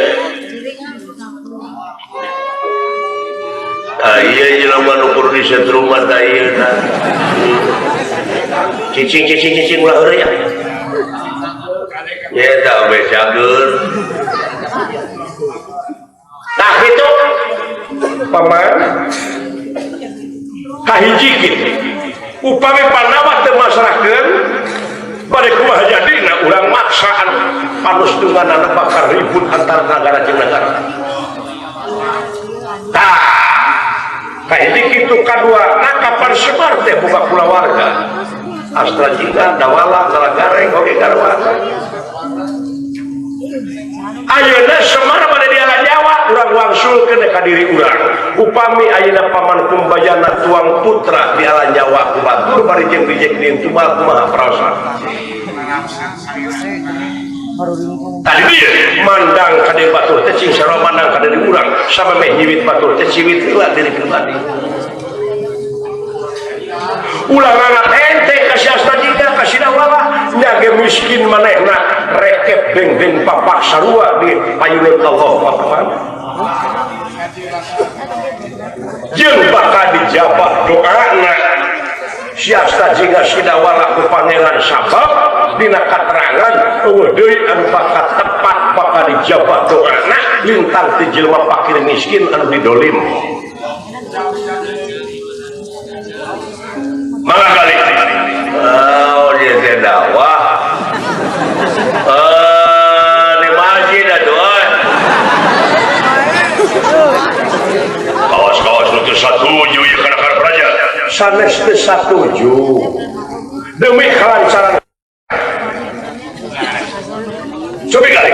Ah iya jelema nu kudu di setrum mah tah ieu tah. Cicing cicing cicing ulah heureuy ya. Ya tah we cager. Tah kitu paman kahiji kitu. Upami Pandawa teu masrahkeun bade kumaha jadina urang maksaan panustunganana bakal ribut antara nagara jeung nagara. Tah kahiji kitu kadua na kapan Semar teh boga kulawarga. Astra Jingga, Dawala, Nalagareng, oge garwa. Ayeuna Semar bade diala nyawa urang wangsulkeun ka diri urang. Upami ayeuna paman Kumbayana tuang putra diala nyawa ku batur bari jeung bijek di Tumal kumaha perasaan. Tadi dia mandang ka deui batur teh cing sarua mandang ka deui urang samemeh nyiwit batur teh ciwit heula diri pribadi. Ulah nganggap ente ka si Astajika ka si Dawala nya ge miskin manehna rekep deng-deng papak sarua di payuneun Allah mah. Jeung bakal dijabah doana si Astajika si Dawala ku Pangeran sabab dina katerangan eueuh deui anu bakal tepat bakal dijabah doana lintang ti jelema fakir miskin anu didolim. Mangga kali. Oh, dia teh dakwah. Di masjid atuh. Kawas-kawas nu teu satuju ieu kana karep raja. Sanes teu satuju. Demi kelancaran. Cobi kali.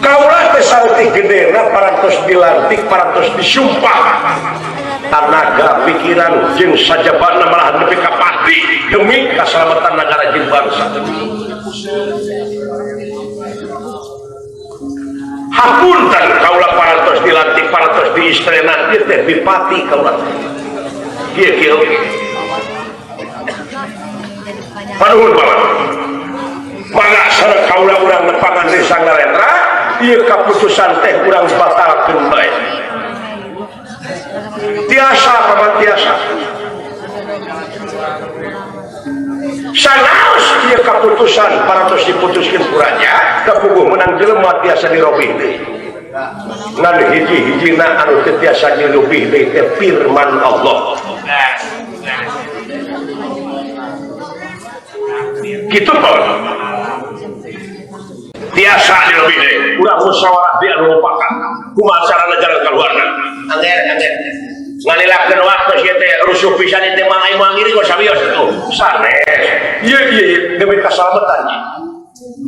Kaulah teh saeutik gedena parantos dilantik, parantos disumpah. Tanaga pikiran jeung sajabana malah nepi ka pati demi kasalamatan nagara jeung bangsa. Hapunten kaula parantos dilantik, parantos diistrena ieu teh bipati kaula. Kieu kieu. Panuhun paman. Mangga sareng kaula urang nepangan deui Sang Narendra, ieu kaputusan teh urang batalkeun bae. Tiasa paman tiasa. Sanaos ieu kaputusan parantos diputuskeun ku raja, kapuguh menang jelema tiasa dirobih deui. Ngan hiji-hijina anu teu tiasa dirobih deui teh firman Allah. Kitu paman. Tiasa dirobih deui. Urang musyawarah deui anu mufakat. Kumaha carana jalan kaluarna? Angger. Ngalilakeun waktu ieu teh rusuh pisan ieu teh mah aing moal ngiring sawios atuh. Sanes. Ieu ieu demi kasalamatan ieu.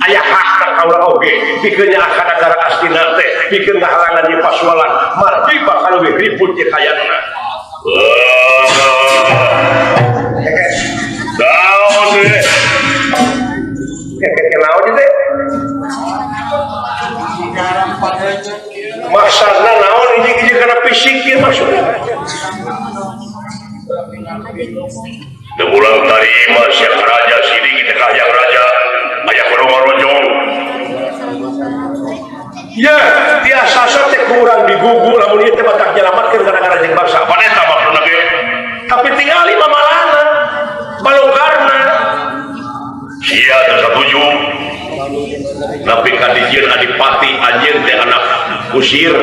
Aya hak ka kaula oge pikeun nyaah ka nagara astina teh, pikeun ngahalangan ieu pasualan, margi bakal leuwih ribut ieu kayana. Daun teh. Keke naon ieu teh? Maksudna naon hiji-hiji kana fisik ieu maksudna. Demulang tarima siap raja sini kita kahayang raja aya kudu Ya, tiasa teh kurang digugu lamun ieu teh batak nyelamatkeun ka nagara jeung bangsa. Pan eta maksudna ge. Tapi tingali mamalana, balonggarna. Sia teu satuju. Tapi ka dijieun adipati anjeun teh anak kusir.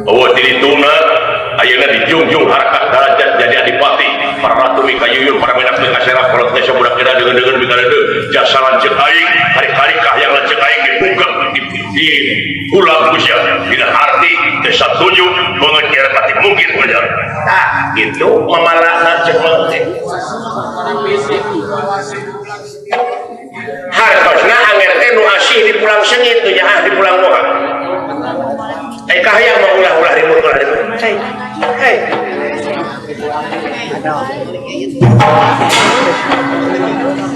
Eueuh ti dituna ayeuna dijungjung harkat derajat jadi adipati. Para ratu mikayuyun, para menak mikaserap, kolot teh budak kira deungeun-deungeun mikadeudeuh. Jasa lanceuk aing, hari-hari kahayang lanceuk aing dibuka di ulang ku sia. Dina arti teh satuju beungeut kira pati mungkin wajar. Tah, kitu mamalana ceuk mah teh. Hartosna anger teh nu asih di pulang sengit, nu nyaah di pulang moha. Eh kahayang mah ulah-ulah ribut ulah ribut. Hei. Hei.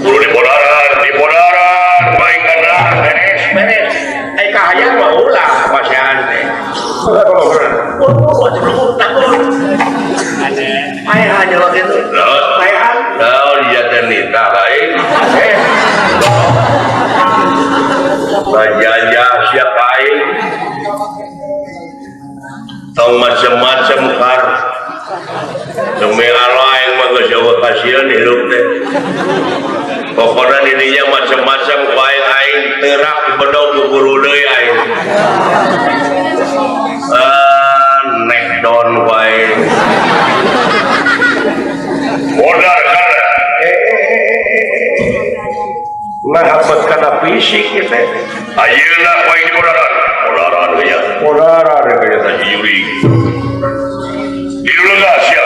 Kudu dipodaran, baik kana beres beres. Eh kahayang mah ulah pasihan teh. Paehan jelema kitu. Paehan. Naon ieu teh nitah aing. Bajajah siap aing. Tong macem-macem kar. Demi Allah aing mah geus eueuh kasieun hirup teh. Pokona dirinya macem-macem ku aing aing teurak bedog guru deui aing. Nek down ku aing. Modar kana. Nah abad kana fisik ieu teh. Ayeuna ku aing dimodaran. Modaran we nya. Modaran we nya teh jurig. Dilulega sia.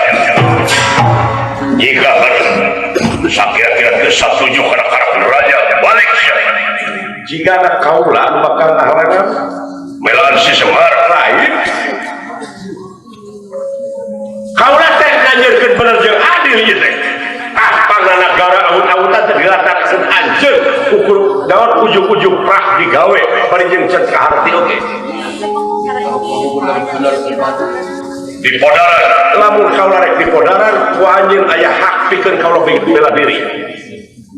Jika harus sakira-kira teu satuju kana karakter raja balik sia. Jika anak kaula bakal ngahalangan melan si Semar lain. Kaula teh nganjeurkeun bener jeung adil ieu teh. Ah pangna nagara awut-awutan teh dilatakakeun anjeun. Ukur daun ujug-ujug prah digawe bari jeung can kaharti oge. Di podaran, lamun kaula rek di podaran ku anjeun aya hak pikeun kaula bela diri.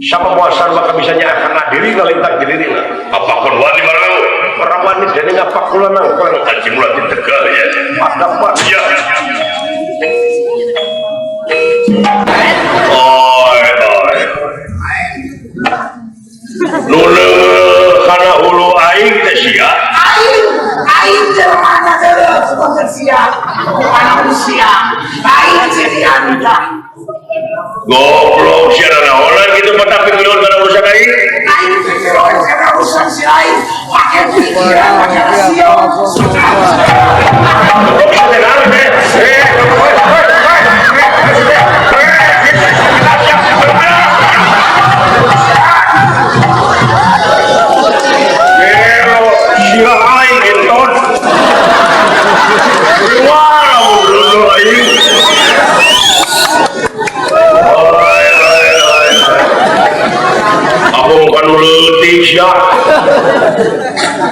Siapa muasan maka bisa nyaah diri ngalintak di dirina. Apa kon wani marang? Orang wani jadi ngapak kula nang kurang kaji mula di Tegal ya. Dapat ya. Oi oi. Nu kana hulu aing teh sia. Aing aing jelema teh sebagai sia. Manusia. Aing jadi anda. Goblok sia naonan kitu patah pikiran kana urusan aing. Aing pikiran kana urusan si aing. Pake pikiran pake rasio.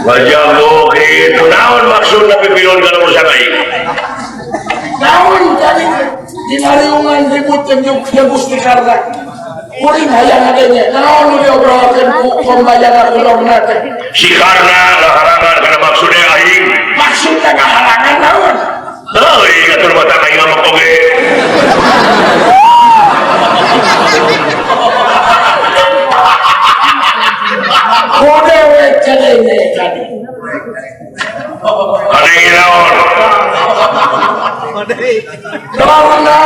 Wajago gitu naon maksudna pipilun kana urusan aing? Naon tadi dina riungan ribut jeung Gusti Karna. Kuring hayang ngadenge naon nu diobrolkeun ku pambayana kulonna teh. Si Karna ngahalangan kana maksudna aing. Maksudna ngahalangan naon? Heuy atuh mata aing ngomong oge. Kode we kadenge tadi. Kadenge naon? Karena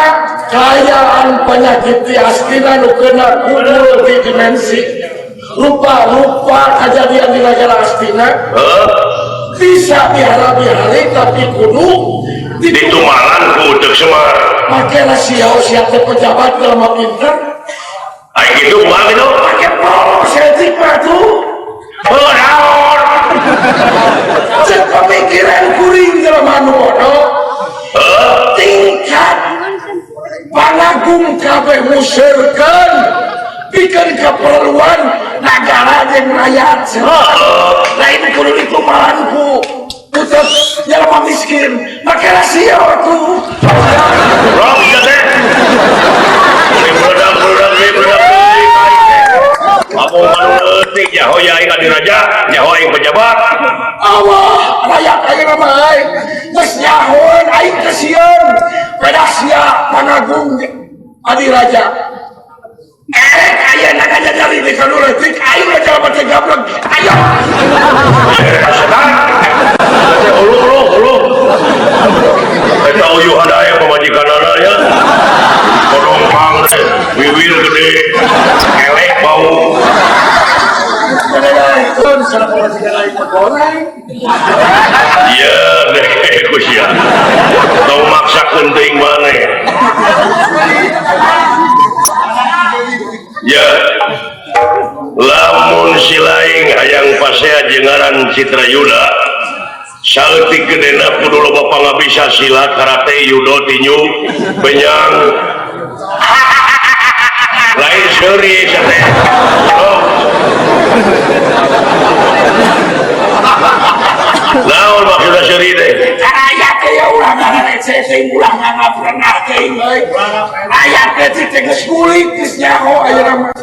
kayaan penyakit di Astina nu kena ku multidimensi rupa-rupa kejadian di negara Astina bisa diharapi-hari tapi kudu ditumalan ku Utek Semar. Make rasio siapa pejabat jelema pinter. Ai kitu kumaha kitu? Make polos setik mah tuh. Heuh naon? Cek pemikiran kuring jelema nu bodoh. Tingkat panagung kabeh museurkeun pikeun keperluan nagara jeung rakyat. Lain kudu ditumalan ku utek jelema miskin make rasio atuh. Rok ieu teh. Budak-budak aku anu leutik nyaho aing adiraja, nyaho aing pejabat. Allah, rakyat aing mah aing geus nyahoeun aing teh sieun. Pedah sia panagung adiraja. Erek ayeuna ngajajari di kanu leutik aing mah jelema teh gablek. Ayo. Ulu ulu ulu. Eta uyuhan aya pamajikanana ya. Kodongpang teh, wiwir gede, kelek bau. Iya deh, ku sia. Tong maksakeun teuing maneh. Ya. Lamun si laing hayang pasea jeung ngaran Citra Yuda. Saeutik gedena kudu loba pangabisa silat, karate, judo, tinju, benyang. Lain seuri sia teh. Oh. Naon maksudna seuri teh? Rakyat teh ya ulah ngareceh teuing ulah ngaprenah teuing euy. Rakyat teh teh geus ngulik geus nyaho ayeuna mah.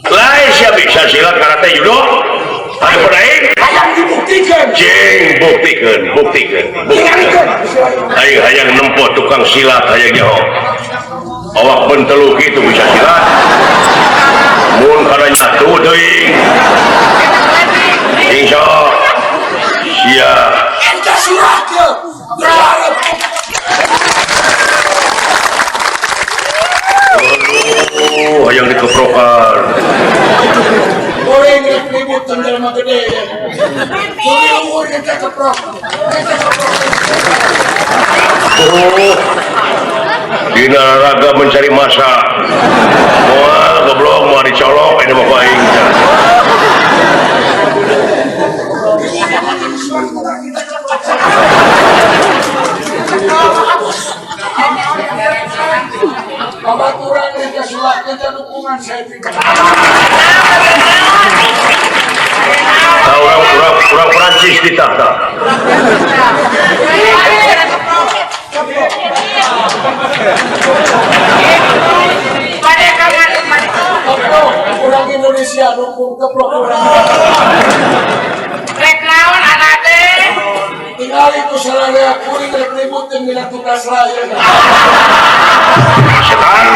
Lain sia bisa silat, karate, judo. Anu aing hayang dibuktikan. Jeung buktikeun, buktikeun. Aing hayang nempo tukang silat hayang nyaho. Awak bentelu kitu bisa silat. Mun kana nyatu teuing. Insyaallah. Sia. Eta silat ye. Aduh, hayang dikeprokan. Goreng ribut jelema gede. Kuring umur kita keprok. Oh. Dina raga mencari masa. Moal goblok moal dicolok ini mah ku aing. Babaturan yang sulak kita dukungan saya. Prancis di tahta. Orang Indonesia dukung keplok orang. Rek naon anak teh? Tinggal itu sararea kuring rek ribut jeung dina tugas lain. Setan.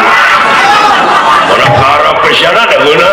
Mana perkara da geuna.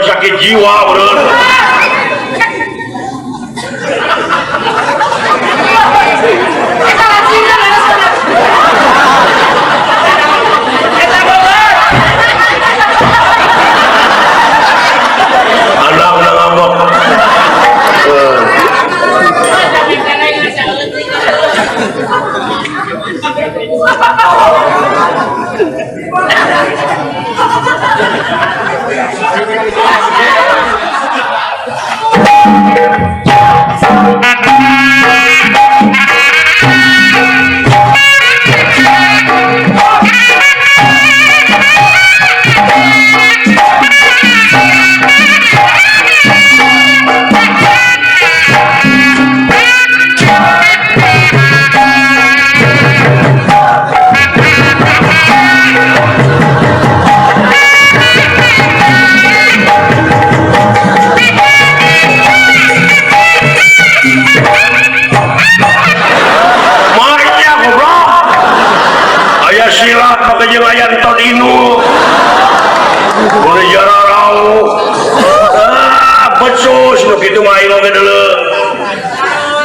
Sakit jiwa bro. Anak udah ngambek.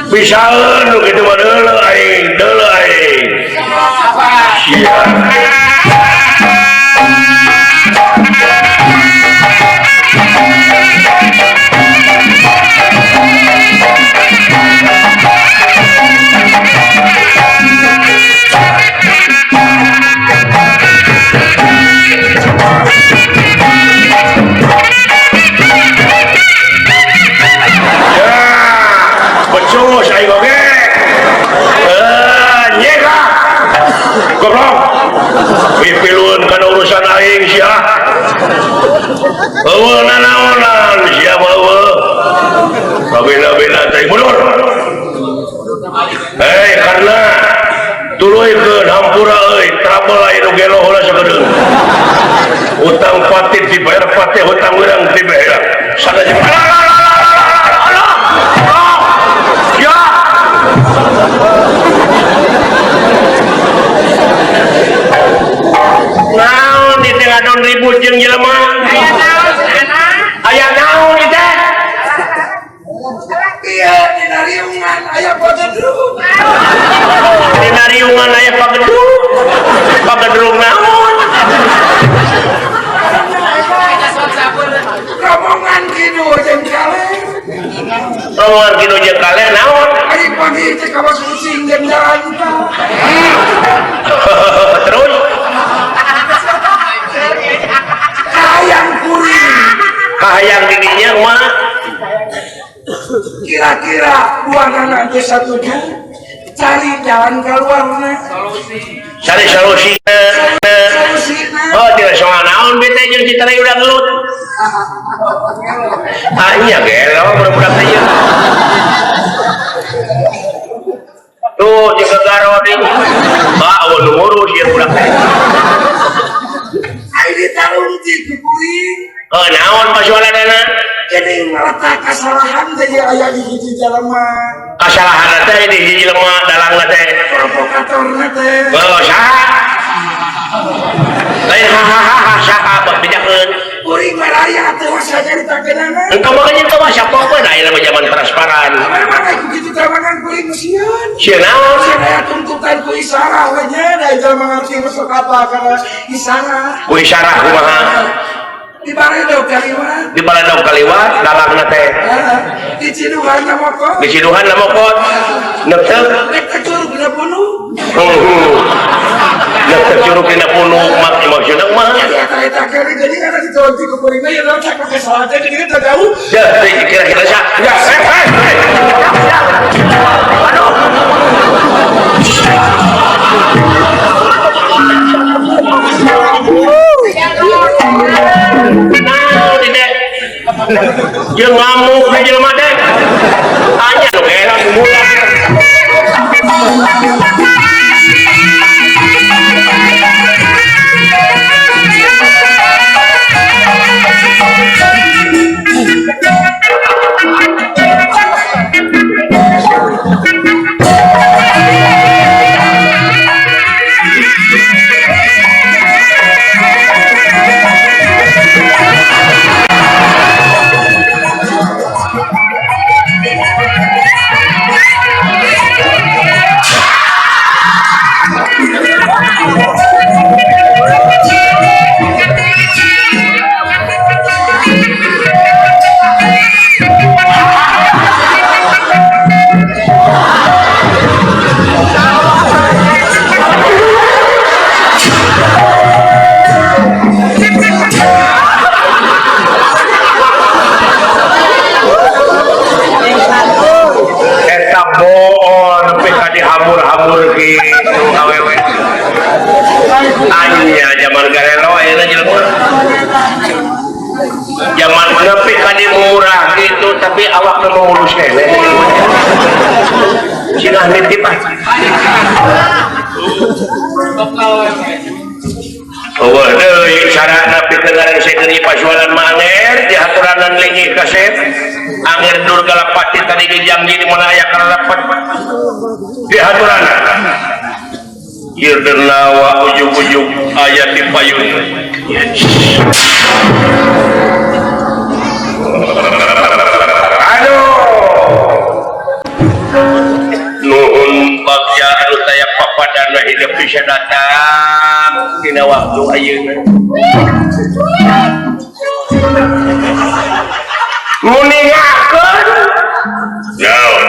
Bisa nu kitu mah deuleu aing, deuleu aing. Sia. Pipilun kana urusan aing sia. Eueuh nanaonan sia mah eueuh. Babena-bena teh mundur. Hei karena tuluykeun hampura euy, trouble aya nu gelo heula sakedeung. Hutang patih dibayar patih, hutang urang dibayar. Sada jeung ya. Naon di teh ngadon ribut jeung jelema? Aya naon sana? Aya naon di teh? Ieu dina riungan aya pagedrung. Dina riungan aya pagedrung. Pagedrung naon? Rombongan kidul jeung kaler. Rombongan kidul jeung kaler naon? Ari pagi teh kawas kucing jeung jalan. Terus kahayang kuring. Kahayang dirinya mah kira-kira dua anak desa tujuh cari jalan keluarnya. Solusi. Cari solusi. Solusi. Oh tidak soal naon bete jeung citara udah ngelut. Ah iya gelo budak-budak teh. Tuh jeung garo deui. Kumaha eueuh nu ngurus ieu budak teh. Ai ditarung ti ku kuring. Heuh naon pasualanana? Jadi ngaletak kasalahan teh aya di hiji jelema. Kasalahan teh di hiji jelema dalangna teh. Provokatorna teh. Heuh saha? Lain hahaha saha bejakeun. Kuring mah raya teh mah sacaritakeunana. Engkau mah nya teh mah sapopoe da ayeuna mah zaman transparan. Kamari mah kitu tawangan kuring mah sieun. Sieun naon? Sieun aya tuntutan ku isarah we nya da jelema ngarti mah sok apa kana isarah. Ku isarah kumaha? Di baledog kaliwat. Di baledog kaliwat dalangna teh. Di Ciduhan na mokot. Di Ciduhan na mokot. Neuteup neuteup curug dina punuk. Heuh. Neuteup curug dina punuk maksudna kumaha? Eta eta kene geuning ada ditonti ku kuring mah ya cak make salah teh geuning teh jauh. Ya, kira-kira sa. Ya, aduh. Jeung ngamuk di jelema teh. Tanya nu era mulak. Dihamur-hamur gitu awewe. Anya zaman garelo ayeuna jelema. Zaman nepi ka murah gitu tapi awak nu ngurus keneh. Cenah nitip ah. Eueuh deui carana pikeun ngaresekeun ieu pasualan manger dihaturanan lingih kasep. Angger Durgalapati tadi ge janji di mana aya karepet dihaturanan. Ieu dernawa ujug-ujug aya di payun. Aduh. Nuhun bagja anu taya papadana hidup bisa datang dina waktu ayeuna. Nguningakeun naon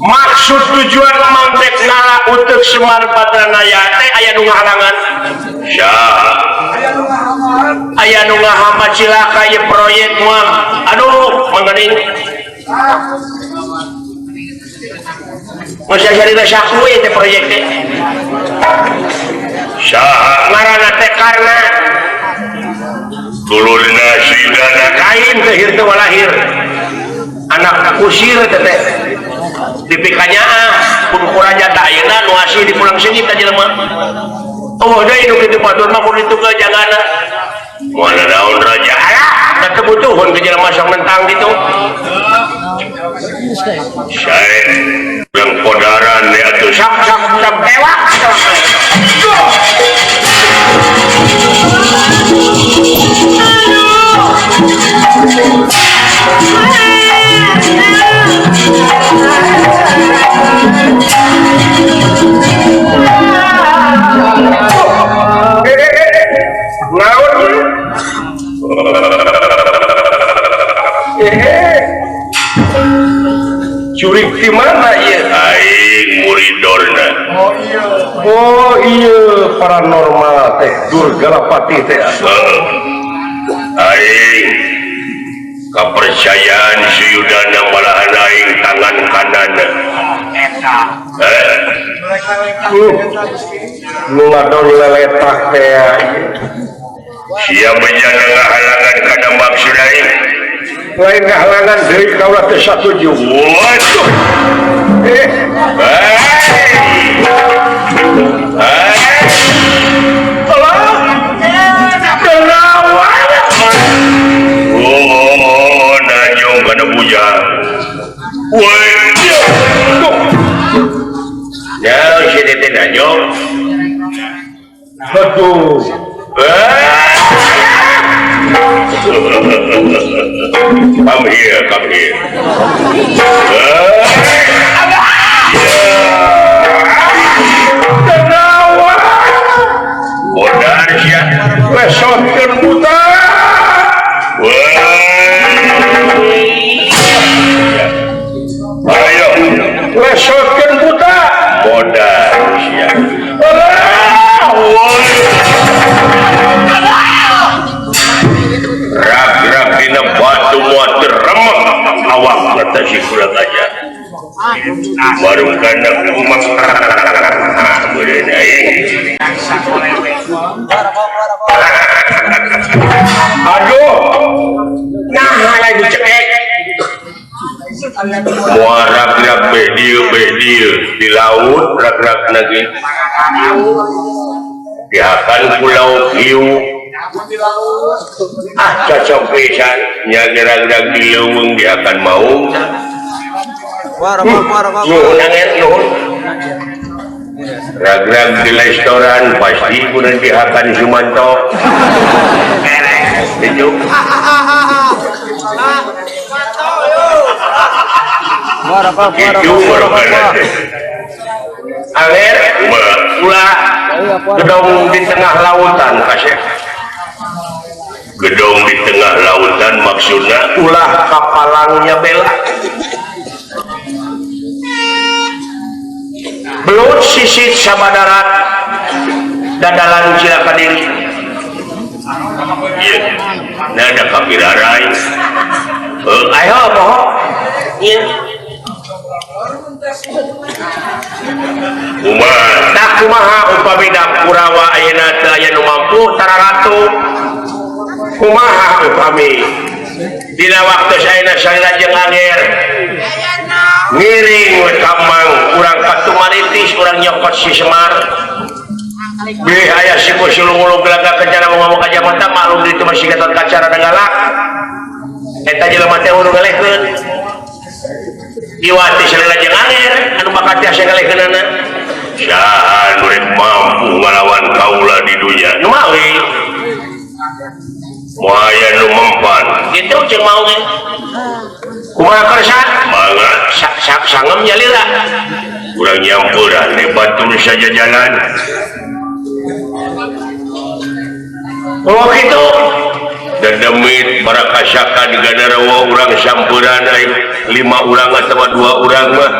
maksud tujuan mangdek nala untuk Semar Badranaya teh aya nu ngahalangan saha aya nu ngahamat cilaka ieu proyek mah aduh manggening masa sarina saku ieu teh proyek teh saha ngaranna teh karna dulurna sidana kain teh ieu teh walahir anak kusir teh teh dipikanyaah kudu ku raja tah ayeuna nu asih di pulang seungit ka jelema oh deui nu kitu batur mah kudu ditu jagana moal naon raja alah da teu butuhun ka jelema sok nentang kitu sae urang podaran we atuh sok sok sok tewak Curik di mana ieu? Aing muridorna. Oh iya. Oh iya paranormal teh Durgalapati teh. Aing kepercayaan Suyudana malahan aing tangan kanan. Eta. Nu ngadon leletak teh. Sia bejana ngahalangan kana maksud aing. Lain ngahalangan deui kaula teh satuju. Waduh. teh danyong. Aduh. Come here, come here. Modar sia, lesotkeun buta. Ayo, lesotkeun buta. Modar sia. Rag-rag dina batu moal teremeng awak kata si kurang ajar. Warung kandang umak beureun aing. Aduh, nah lagi cekek. Moal rag-rag be dieu di laut rag-rag lagi. Dihakan pulau hiu. Ah cocok pisan nya gerag-gerag di leuweung dihakan maung. Nuhun anget nuhun. Rag-rag di restoran pasti kudu dihakan Sumanto. Itu. Itu anger ulah gedong di tengah lautan kasih. Gedong di tengah lautan maksudnya ulah kapalangnya bela. Belut sisit sabadarat dadalan cilaka diri. Iya, nah ada kapirarai. Ayo bohong. Iya. Kumaha tak kumaha upami da Kurawa ayeuna teu aya nu mampu tararatu. Kumaha upami dina waktu ayeuna salira jeung anger ngiring we ka Mang urang ka Tumaritis urang nyokot si Semar. Bilih aya si sulung-ulung gelaga kencana ngomong ka Jakarta maklum ditu masih Gatot Kaca rada galak. Eta jelema teh urang ngalehkeun. Iwati salira jeung anger anu bakal tiasa ngalehkeunana. Saha nu rek mampu ngalawan kaula di dunya? Nu mawi. Moal aya nu mempan. Kitu jeung mau ge. Kumaha kersa? Mangga sangem nyalira. Urang nyampuran batur saja jalan. Oh kitu. Dedemit para kasaka di Gandarawa urang sampuran aing 5 urang atawa 2 urang mah.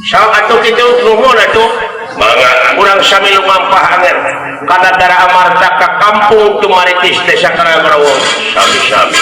Sok atuh kitu nuhun atuh. Mangga urang sami lumampah anger kana Dara Amarta ka kampung Tumaritis Desa Karangrewo. Sami-sami.